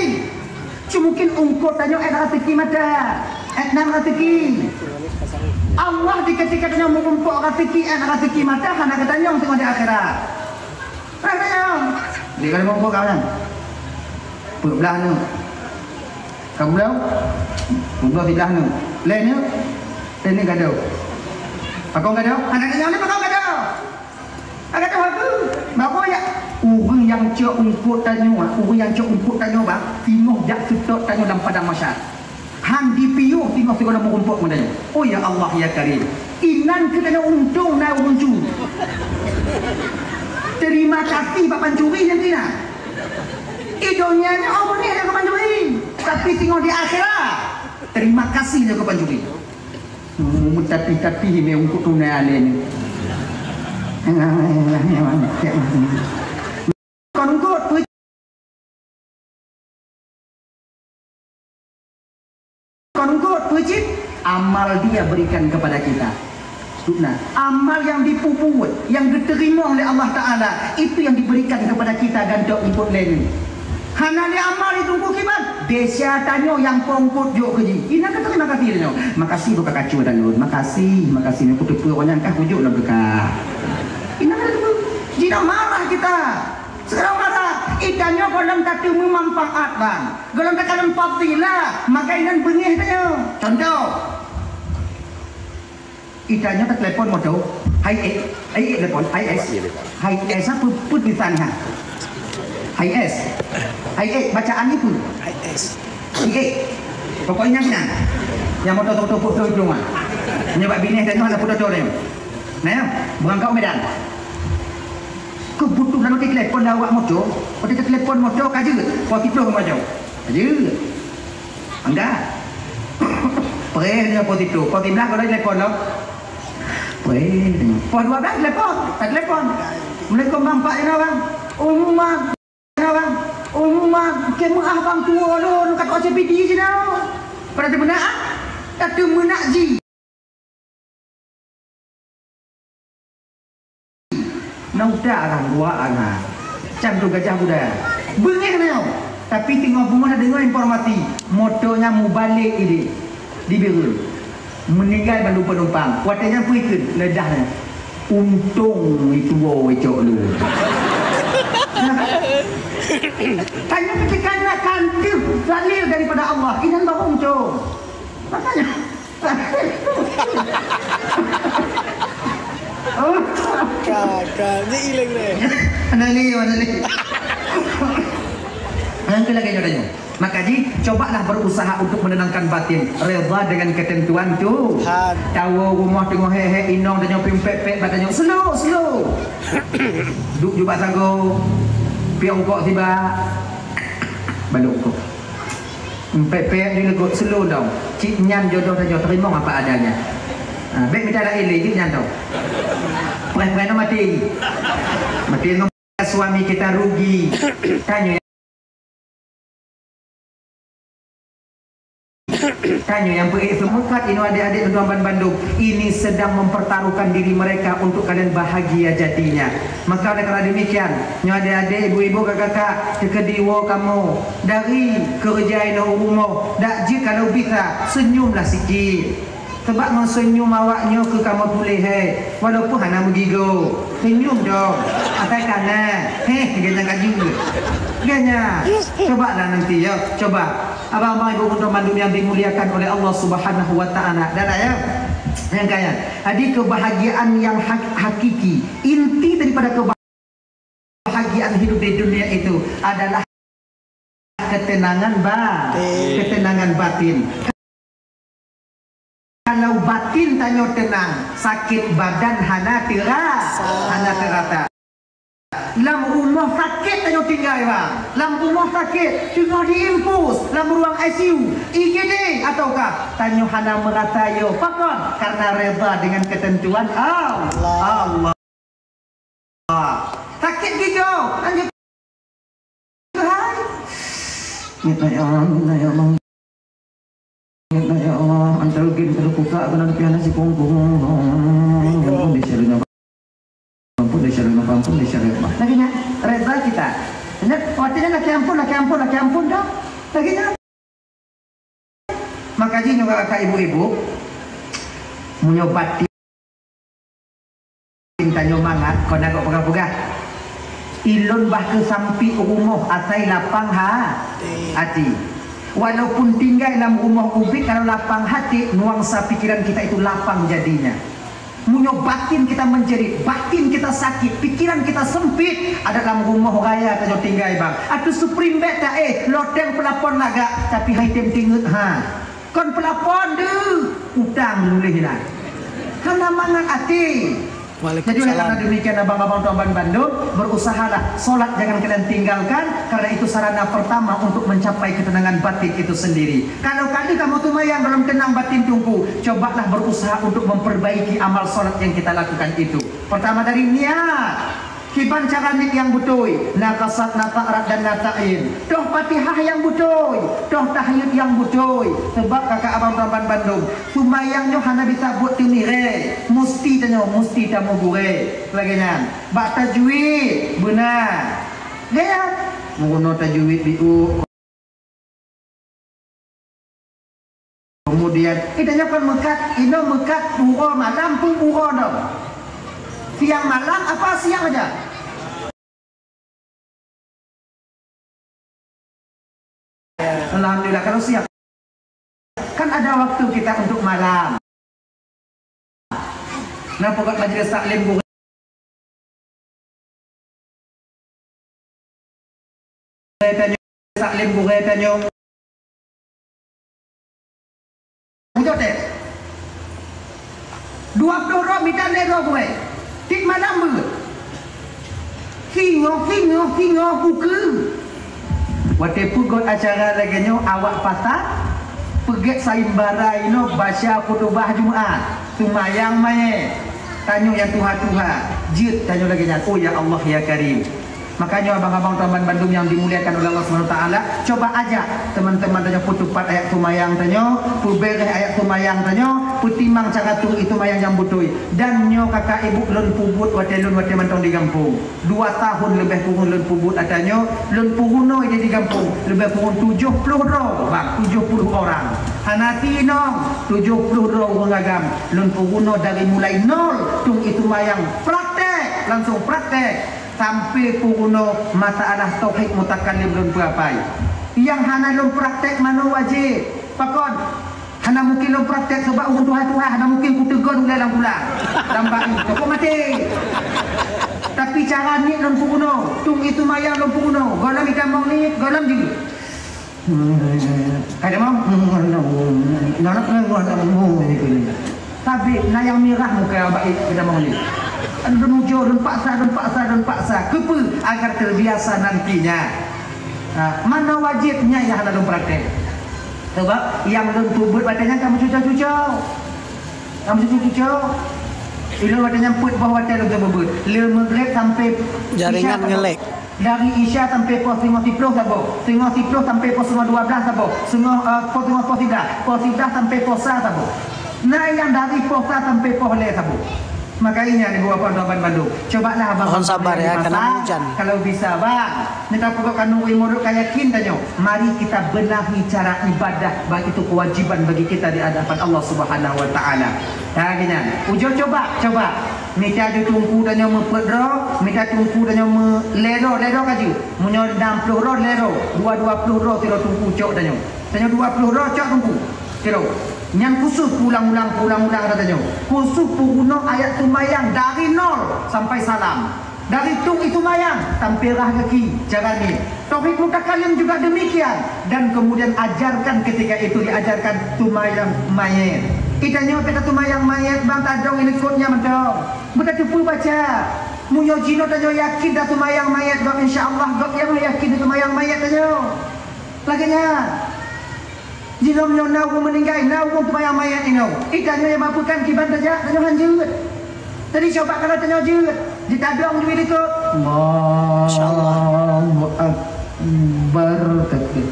Cuma mungkin eungkôt tanyoe 'et raseuki mata, 'et nan raseuki. Allah di ketika tanyoe meurumpok raseuki, 'et raseuki mata, hana geutanyong teungoh di akhirat. Hana geutanyong. Di kalau meurumpok kawan. Peuet blah nyoe. Ka bloe? Bloe siblah nyoe. Lhèe nyoe. Lhèe nyoe gadôh. Pakon gadôh? Hana geutanyong lé pakon gadôh. Ka gata haba, bahwa ya, ureueng nyang cok eungkôt tanyoe, ureueng nyang cok eungkôt tanyoe, bah, singoh jak seutôt tanyoe lam padang mahsyar. Han jipiôh singoh sigohlom meurumpok ngon tanyoe. Oh ya Allah ya Karim, inan keu tanyoe untông na ureueng cu. Terima kasih bak pancuri nyang keu inan. Di donya nyoe Allah ni ada keu pancuri, tapi singoh di akhirat, terima kasih nyoe keu pancuri. Hmm, tapi-tapi mé eungkôt tunai alèh ni. Kon eungkôt, kon eungkôt peue cit? Amal dia berikan kepada kita. Nah, amal yang dipubuet, yang diterima oleh Allah Taala, itu yang diberikan kepada kita gantoe eungkôt lé nyoe. Hana lé amal itu kiban, desya tanyoe nyang po eungkôt jok keu jih. Inan ka terima kasih tanyoe. Makasih buka kacu dan lôn. Makasih, makasih. Aku teupeue orang nyang kah kujok lom keu kah. Inan ka teupeue. Jih dah marah kita. Sekarang marah. Itanyoe gohlom tateumé manfaat, bang. Gohlom takalon fadilah. Maka inan beungéh tanyoe. Contoh. Itanyoe teulepon moto, hai eh, hai eh telepon, hai es. Hai es apa pun tulisan ha? Hai es. Hai eh bacaan ni pun. Hai es. Hai eh. Pokoknya nyan. Yang moto tu tu tu tu mah. Nyoba bini dan mana putus tu. Nah, berangkat Medan. Kebetulan waktu telepon awak moto, waktu telepon moto kajeut, waktu tu moto. Kajeut. Angga. Preh dia pukul siplôh. Pukul siblaih kalau telepon tu. Preh dia. Pukul dua belas telepon. Tak telepon. Assalamualaikum bang, Pak Ina bang. Umat. Ina bang. Umat. Kemeuah bang tua lôn. Kat O C P D sini. Pada teumeunak. Tak teumeunak ji. Na utak arang, dua arang. Cam tu gajah muda. Beungéh nyoe. Tapi teungoh beungoh na deungoe informasi, moto nyan mubalek idéh di Bireuen. Meuninggai bandum penumpang. Watèe nyan peue ikheun, leudah nyan. Untông itu woe cok lu. Tanyoe ketika na kanteuh dalil daripada Allah, inan baru untông. Makanya Ka, ka, ni ileng deh. Mana ni, mana ni? Yang ke lagi nyonya. Maka ji, cobalah berusaha untuk menenangkan batin, reda dengan ketentuan Tuhan. Tahu rumah tengah hehe inong dan nyopim pek-pek badan nyok slow, slow. Duk jubah sago, piong kok tiba, balok kok. Pek-pek di legot slow down. Cit nyan jodoh tanyoe teurimong apa adanya. Ha, bèk mita laén lé cit nyan tu. Preh-preh na mati. Mati ngon suami kita rugi. Tanyoe, tanyoe nyang peuék seumukat inoe adik-adik tuan bandum. Ini sedang mempertaruhkan diri mereka untuk kalian bahagia jadinya. Maka oleh karena demikian, nyoe adik-adik, ibu-ibu, kakak-kakak, teukeudi woe kamoe dari keureuja inoe u rumoh, dak jeuet kalau bisa, senyumlah sikit. Sebab ngon senyum awak nyoe keu kamoe puléh, he, walaupun hana meugigoe. Senyum dong. Asai kana. Heh, ganya kaju. Ganya. Cobalah nanti, ya. Coba. Abang-abang, ibu-ibu, teman dunia yang dimuliakan oleh Allah Subhanahu wa Ta'ala. Dan ya, yang kaya. Jadi, kebahagiaan yang hak-, hakiki, inti daripada kebahagiaan hidup di dunia itu adalah ketenangan ba-, Batin. Ketenangan batin. Kalau batin tanyoe tenang, sakit badan hana tera-, Sa- hana terasa. Lam rumoh sakét tanyoe tinggai, bang. Lam rumoh sakét, teungoh diinfus, lam ruang I C U, I G D, ataukah tanyoe hana meurasa yo. Pakon? Karena reda dengan ketentuan Allah. Allah. Sakét gigoe, lanjut. Hai. Minta ya Allah, minta ya Allah. Minta ya Allah, antar gin terbuka, kena piala si punggung. Ampun deh, syarina. Ampun deh, syarina. Ampun deh, syarina. Lagi nak reda kita. Nak, waktu nak Lakèe ampôn, lakèe ampôn, lakèe ampôn dah. Lagèe nyan. Maka jih nyoe kakak ibu-ibu, meunyoe batin tanyoe mangat, kon na gok peugah-peugah. Ilôn bah keu sampik rumoh asai lapang ha-, hati. Walaupun tinggai lam rumoh ubit, kalau lapang hati, nuansa pikiran kita itu lapang jadinya. Meunyoe batin kita menjerit, batin kita sakit, pikiran kita sempit, adak lam rumoh raya tanyoe tinggai, bang. Ateueh spring bed taéh, loteng peulapon lagak, tapi han tem tingeut, ha. Kon peulapon deuh, utang leubeh na. Hana mangat até. Jadi oleh karena demikian, abang-abang tuan ban bandum, berusahalah solat jangan kalian tinggalkan, karena itu sarana pertama untuk mencapai ketenangan batin itu sendiri. Kalau ka lheueh kamoe seumayang dalam tenang batin teungku, cobalah berusaha untuk memperbaiki amal solat yang kita lakukan itu. Pertama dari niat. Kiban cara niet nyang beutôi, na kasad, na ta'rad, dan na ta'yin. Toh Fatihah nyang beutôi, toh tahiyat nyang beutôi. Sabab kakak abang tuan ban bandum, seumayang nyoe hana bisa buet teumirée. Musti tanyoe, musti tameuguréh. Lagèe nyan. Bak tajwid, beuna. Gaya. Meurunoe tajwid biôh. Kemudian, ita nyoe kan meukat, inoe meukat uroe malam pun uroe nyoe. Siang malam apa siang aja? Alhamdulillah, kalau siang. Kan ada waktu kita untuk malam. Napa kat majlis taklim gurèe tanyoe? Taklim gurèe tanyoe. Ujoe teh. Dua ploh droe mita lhèe droe gurèe. Tiep malam beuet. Singoh, singoh, singoh, ukeue. Watèe peugöt acara lagèe nyoe, awak pasah, peugèt sayembara inoe, baca khutubah Jumat, seumayang manyét. Tanyoe nyang tuha-tuha, jeuet tanyoe lagèe nyan. Oh, ya Allah, ya Karim. Makanya, abang-abang tuan ban bandum yang dimuliakan oleh Allah Subhanahu Wa Taala, coba ajak teman-teman tanyoe peutupat ayat seumayang tanyoe, peubèrèh ayat seumayang tanyoe, peutimang cara tueng seumayang nyang beutôi. Dan nyoe kakak ibu lôn peubuet watèe lôn watèe mantong di gampông. Dua tahun leubeh kureueng lôn peubuet ata nyoe, lôn peurunoe di gampông leubeh kureueng tujoh ploh droe, bang, tujoh puluh orang. Hana ti inong, tujoh ploh droe ureueng agam. Lôn peurunoe dari mulai nol, tueng seumayang, praktek, langsung praktek, sampai peurunoe masalah tauhid mutakalim lôn peuapai. Nyang hana lôn praktek manoe wajéb. Pakon? Hana mungkin lôn praktek, sabab ureueng tuha-tuha, hana mungkin kuteugon ulèe lam pulang. Lam bak nyoe, toko maté. Tapi cara niet lôn peurunoe, tueng seumayang lôn peurunoe. Gohlom itamong niet, gohlom jeuet. Kada mau? Sabé na nyang mirah muka bak itamong niet. Lôn ujoe, lôn paksa, lôn paksa, lôn paksa. Keupeue? Agar terbiasa nantinya. Ha, manoe wajéb nyan nyang hana lôn praktek. Sabab nyang lôn peubuet watèe nyan ka meucuco-cuco. Ka meucuco-cuco. Ilôn watèe nyan peuet boh watèe lôn peubuet. Lheueh Maghrib sampai Isya. Jaringan nge-lag. Dari Isya sampai poh singoh siploh saboh. Singoh siploh sampai poh singoh dua blah saboh. Singoh, eh, poh singoh poh siblah. Poh siblah sampai poh sa saboh. Na nyang dari poh sa sampai poh lhèe saboh. Makanya, ibu bapa tuan ban bandum, cobalah abang. Mohon sabar ya, karena hujan. Kalau bisa, bang. Mita pokok kandung ilmu ka yakin tanyoe. Mari kita benahi cara ibadah, baik itu kewajiban bagi kita di hadapan Allah Subhanahu Wa Taala. Nah, gini. Ujoe coba, coba. Mita ju teungku tanyoe meupeuet droe, mita teungku tanyoe me-, lhèe droe, lhèe droe ka jeuet. Meunyoe nam ploh droe, lhèe droe, dua, dua ploh droe sidroe teungku cok tanyoe. Tanyoe dua ploh droe cok teungku. Kiro. Nyan khusus ulang-ulang, ulang-ulang kata nyoe. Khusus peurunoe ayat seumayang dari nol sampai salam. Dari tueng seumayang sampai rhah gaki, cara niet. Tauhid mutakalim juga demikian. Dan kemudian ajarkan ketika itu diajarkan seumayang manyét. Kita nyoe teuka seumayang manyét, bang, tadong ilikot nyan mantong. Beutateupeue baca. Meunyoe jinoe tanyoe yakin taseumayang manyét, bang, insya Allah, gob nyang yakin taseumayang manyét tanyoe. Lagèe nyan. Jinoe meunyoe na ureueng meuninggai, na ureueng seumayang manyét inoe. Ih, tanyoe nyang mampukan kiban tajak, tanyoe han jeuet. Jadi coba kalau tanyoe jeuet, jitadong jeuet likot. Insya Allah. Allahu Akbar. Takbir.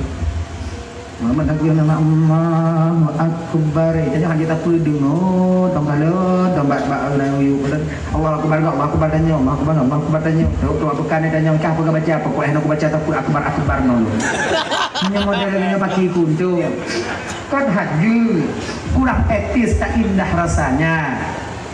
Muhammad Nabi nama Allahu Akbar. Tanyoe hana tapeue deungoe, tong kalon, tong bak, bak, Allahu Akbar. Allahu Akbar, Allahu Akbar tanyoe, Allahu Akbar, Allahu Akbar tanyoe. Tahu tu apa kan tanyoe, kah apa baca, apa Quran aku baca, tapi Akbar, Akbar nol. Ini model ini pakai kuntu. Kan haju, kurang etis, tak indah rasanya.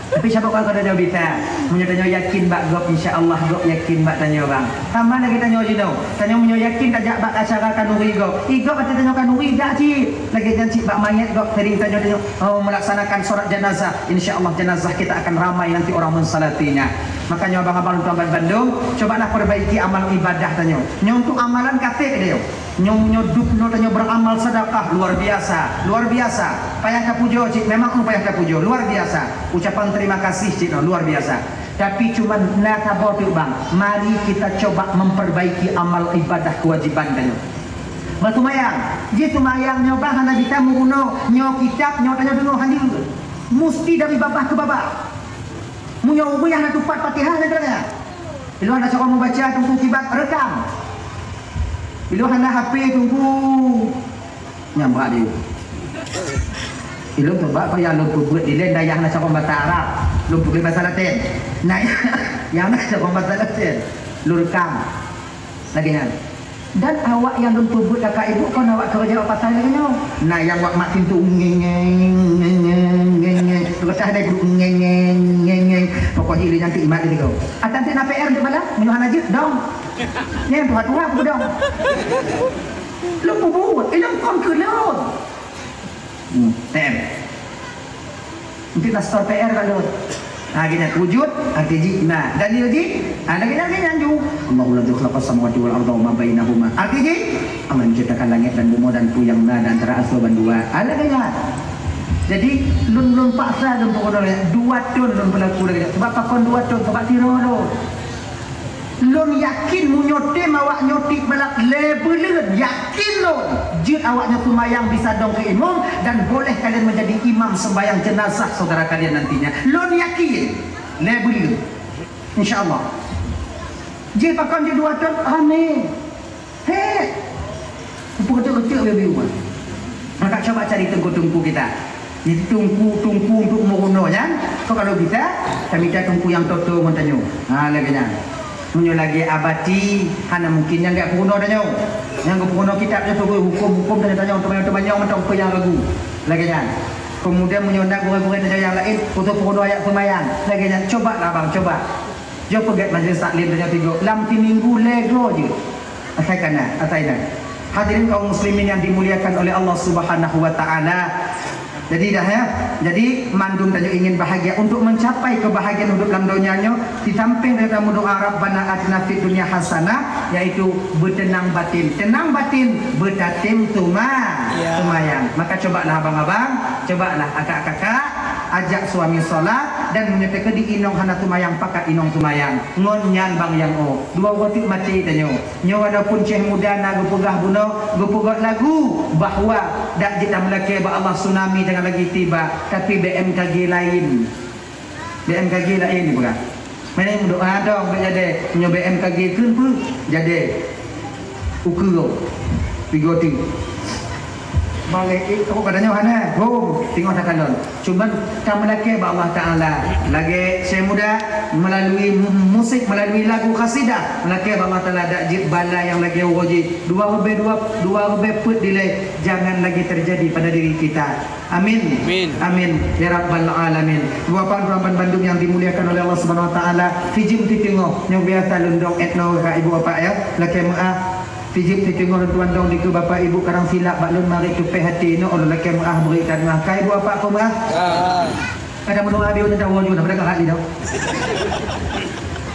Tapi saboh ka tanyoe bisa. Meunyoe tanyoe yakin bak gob, insya Allah gob yakin bak tanyoe bang. Sama lagi tanyoe jinoe. Tanyoe meunyoe yakin tajak bak acara kanuri gob. I gob ateueh tanyoe kanuri jak cit. Lagi nyan cit bak mayét gob sering tanyoe, tanyoe, oh, melaksanakan solat jenazah. Insya Allah jenazah kita akan ramai nanti orang mensalatinya. Makanya abang-abang tuan bandum, cobalah perbaiki amal ibadah tanyoe. Nyoe untuk amalan katek dia. Nyoe, nyoe dub nyoe tanyoe beramal sedekah luar biasa, luar biasa. Payah tapujoe cit, memang payah tapujoe, luar biasa. Ucapan terima kasih cit nyoe luar biasa. Tapi cuman na saboh teuk bang, mari kita coba memperbaiki amal ibadah kewajiban tanyoe. Beusumayang, jih sumayang nyoe bang hana bisa meurunoe, nyoe kitab nyoe tanyoe deungoe hana. Musti dari babah ke babah. Meunyoe ureueng hana tupat Fatihah na teurang. Ilôn hana sokong mubaca tungku kibat rekam. Ilôn hana H P tungku nyambak dia. Ilôn coba payah lôn peubuet di lain dayah na sokong bahasa Arab. Lôn peubuet bahasa Latin. Nah, yang na sokong bahasa Latin. Lôn rekam. Lagèe nyan. Dan awak nyang lôn peubuet kakak ibu kon awak keureuja awak patai lagèe nyoe. Na nyang wak mak pintu ngeng, ngeng, ngeng, ngeng, ngeng. Tukang dah ada guru ngeng, ngeng, ngeng, ngeng. Pokok jih lé nyan tu imat dia tiga. Atan tu na P R dia bala, meunyoe hana jeuet dong. Nyan tuha-tuha aku dong. Lôn peubuet, ilôn kon keu lôn. Hmm, P R. Untuk dasar P R ka lheueh. Ha, geuhnyan wujud, arti jih na. Dalil jih, ha, lagèe nyan, lagèe nyan ju. Allahu ladzi khalaqas samawati wal arda wa ma bainahuma. Arti jih, Allah yang menciptakan langit dan bumi dan peue nyang na di antara asoe bandua. Ha, lagèe nyan. Jadi, lôn, lôn paksa lôn peurunoe dua thon lôn peulaku lagèe nyan. Sebab pakon dua thon? Sebab sidroe lôn. Lôn yakin meunyoe tem awak nyoe tiep malam lhèe buleuen, yakin lôn, jeuet awak nyoe seumayang bisa dong keu imum dan boleh kalian menjadi imam sembahyang jenazah saudara kalian nantinya. Lôn yakin, lhèe buleuen. Insya Allah. Jih pakon jih dua thon, ramè. He. Peukeuteuk-keuteuk biu-biu. Maka coba cari teungku-teungku kita. Jadi teungku-teungku untuk meurunoe nyan, kok kalau bisa, tamita teungku nyang toto ngon tanyoe. Ha, lagèe nyan. Meunyoe lagèe Abati, hana mungkin nyan gak peurunoe tanyoe. Nyang geupeurunoe kitab nyoe peurunoe huköm-huköm tanyoe-tanyoe, teumanyong-teumanyong mantong peue nyang ragu. Lagèe nyan. Kemudian meunyoe na gurèe-gurèe tanyoe nyang laén, untuk peurunoe ayat seumayang. Lagèe nyan, coba lah abang, coba. Jeuet peugèt majlis taklim tanyoe tiga, lam siminggu lhèe droe jeuet. Asai ka na, asai na. Hadirin kaum muslimin yang dimuliakan oleh Allah Subhanahu wa taala. Jadi dah ya. Jadi mandum tanyoe ingin bahagia. Untuk mencapai kebahagiaan hidup lam donya nyoe, di samping daripada meudoa Rabbana atina fid dunya hasanah, yaitu beuteunang batin. Teunang batin, beutatem suma-, Ya. seumayang. Maka cobalah abang-abang, cobalah akak-kakak, ajak suami salat dan meunyoe teukeudi inong hana seumayang, pakat inong seumayang. Ngon nyan bang nyang o, dua uroe teuk maté tanyoe. Nyoe walaupun Syekh Muda na geupeugah bunoe, geupeugah lagu bahwa dak jeuet tameulakèe bak Allah tsunami jangan lagi tiba, tapi B M K G laén. B M K G laén dipeugah. Meunan meudoa dong bèk jadèe, nyoe B M K G kheun peue? Jadèe. Ukeue. Tiga teuk. Bang, eh, eh, teuka gata nyoe hana. Hom, teungoh takalon. Cuman ka meulakèe bak Allah Taala. Lagèe Syekh Muda melalui mu-, musik, melalui lagu qasidah, meulakèe bak Allah Taala dak jeuet bala nyang lagèe uroe jih. Dua ribèe dua, dua ribèe peuet dilèe jangan lagi terjadi pada diri kita. Amin. Amin. Amin. Ya Rabbal Alamin. Bapak Ibu bandum yang dimuliakan oleh Allah Subhanahu Wa Taala, sijeuem siteungoh, nyoe biasa lôn dong etno ka ibu bapak ya, lakèe meuah. Sijeuem siteungoh lôn tuan dong dikeue bapak ibu kadang silap bak lôn marit tupèh até nyoe, lôn lakèe meuah bri ka meuah. Ka ibu bapak peue meuah? Ya. Kadang meudoa bieu nyoe tawoe ju, dah pada ka hati dah.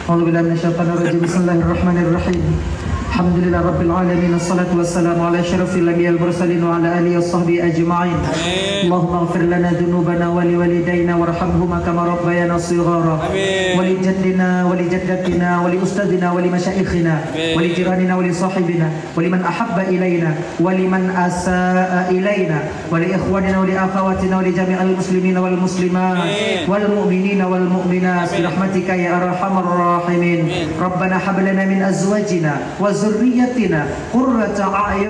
A'udzubillahi minasyaitonirrajim. Bismillahirrahmanirrahim. Alhamdulillahirabbil alamin. Wassalatu wassalamu ala asyrafil anbiya'i wal mursalin wa ala alihi washabbihi ajma'in. Amin. Allahumma ighfir lana dzunubana wa liwalidaina warhamhuma kama rabbayana shighara. Amin. Wa li jaddina wa li jaddatina wa li ustadzina wa li masyaikhina. Amin. Wa li jiranina wa li sahibina. ولمن أحب إلينا ولمن أساء إلينا ولإخواننا ولأخواتنا ولجميع المسلمين والمسلمات آمين. والمؤمنين والمؤمنات آمين. برحمتك يا أرحم الراحمين. آمين. ربنا هب لنا من أزواجنا وذريتنا قرة أعين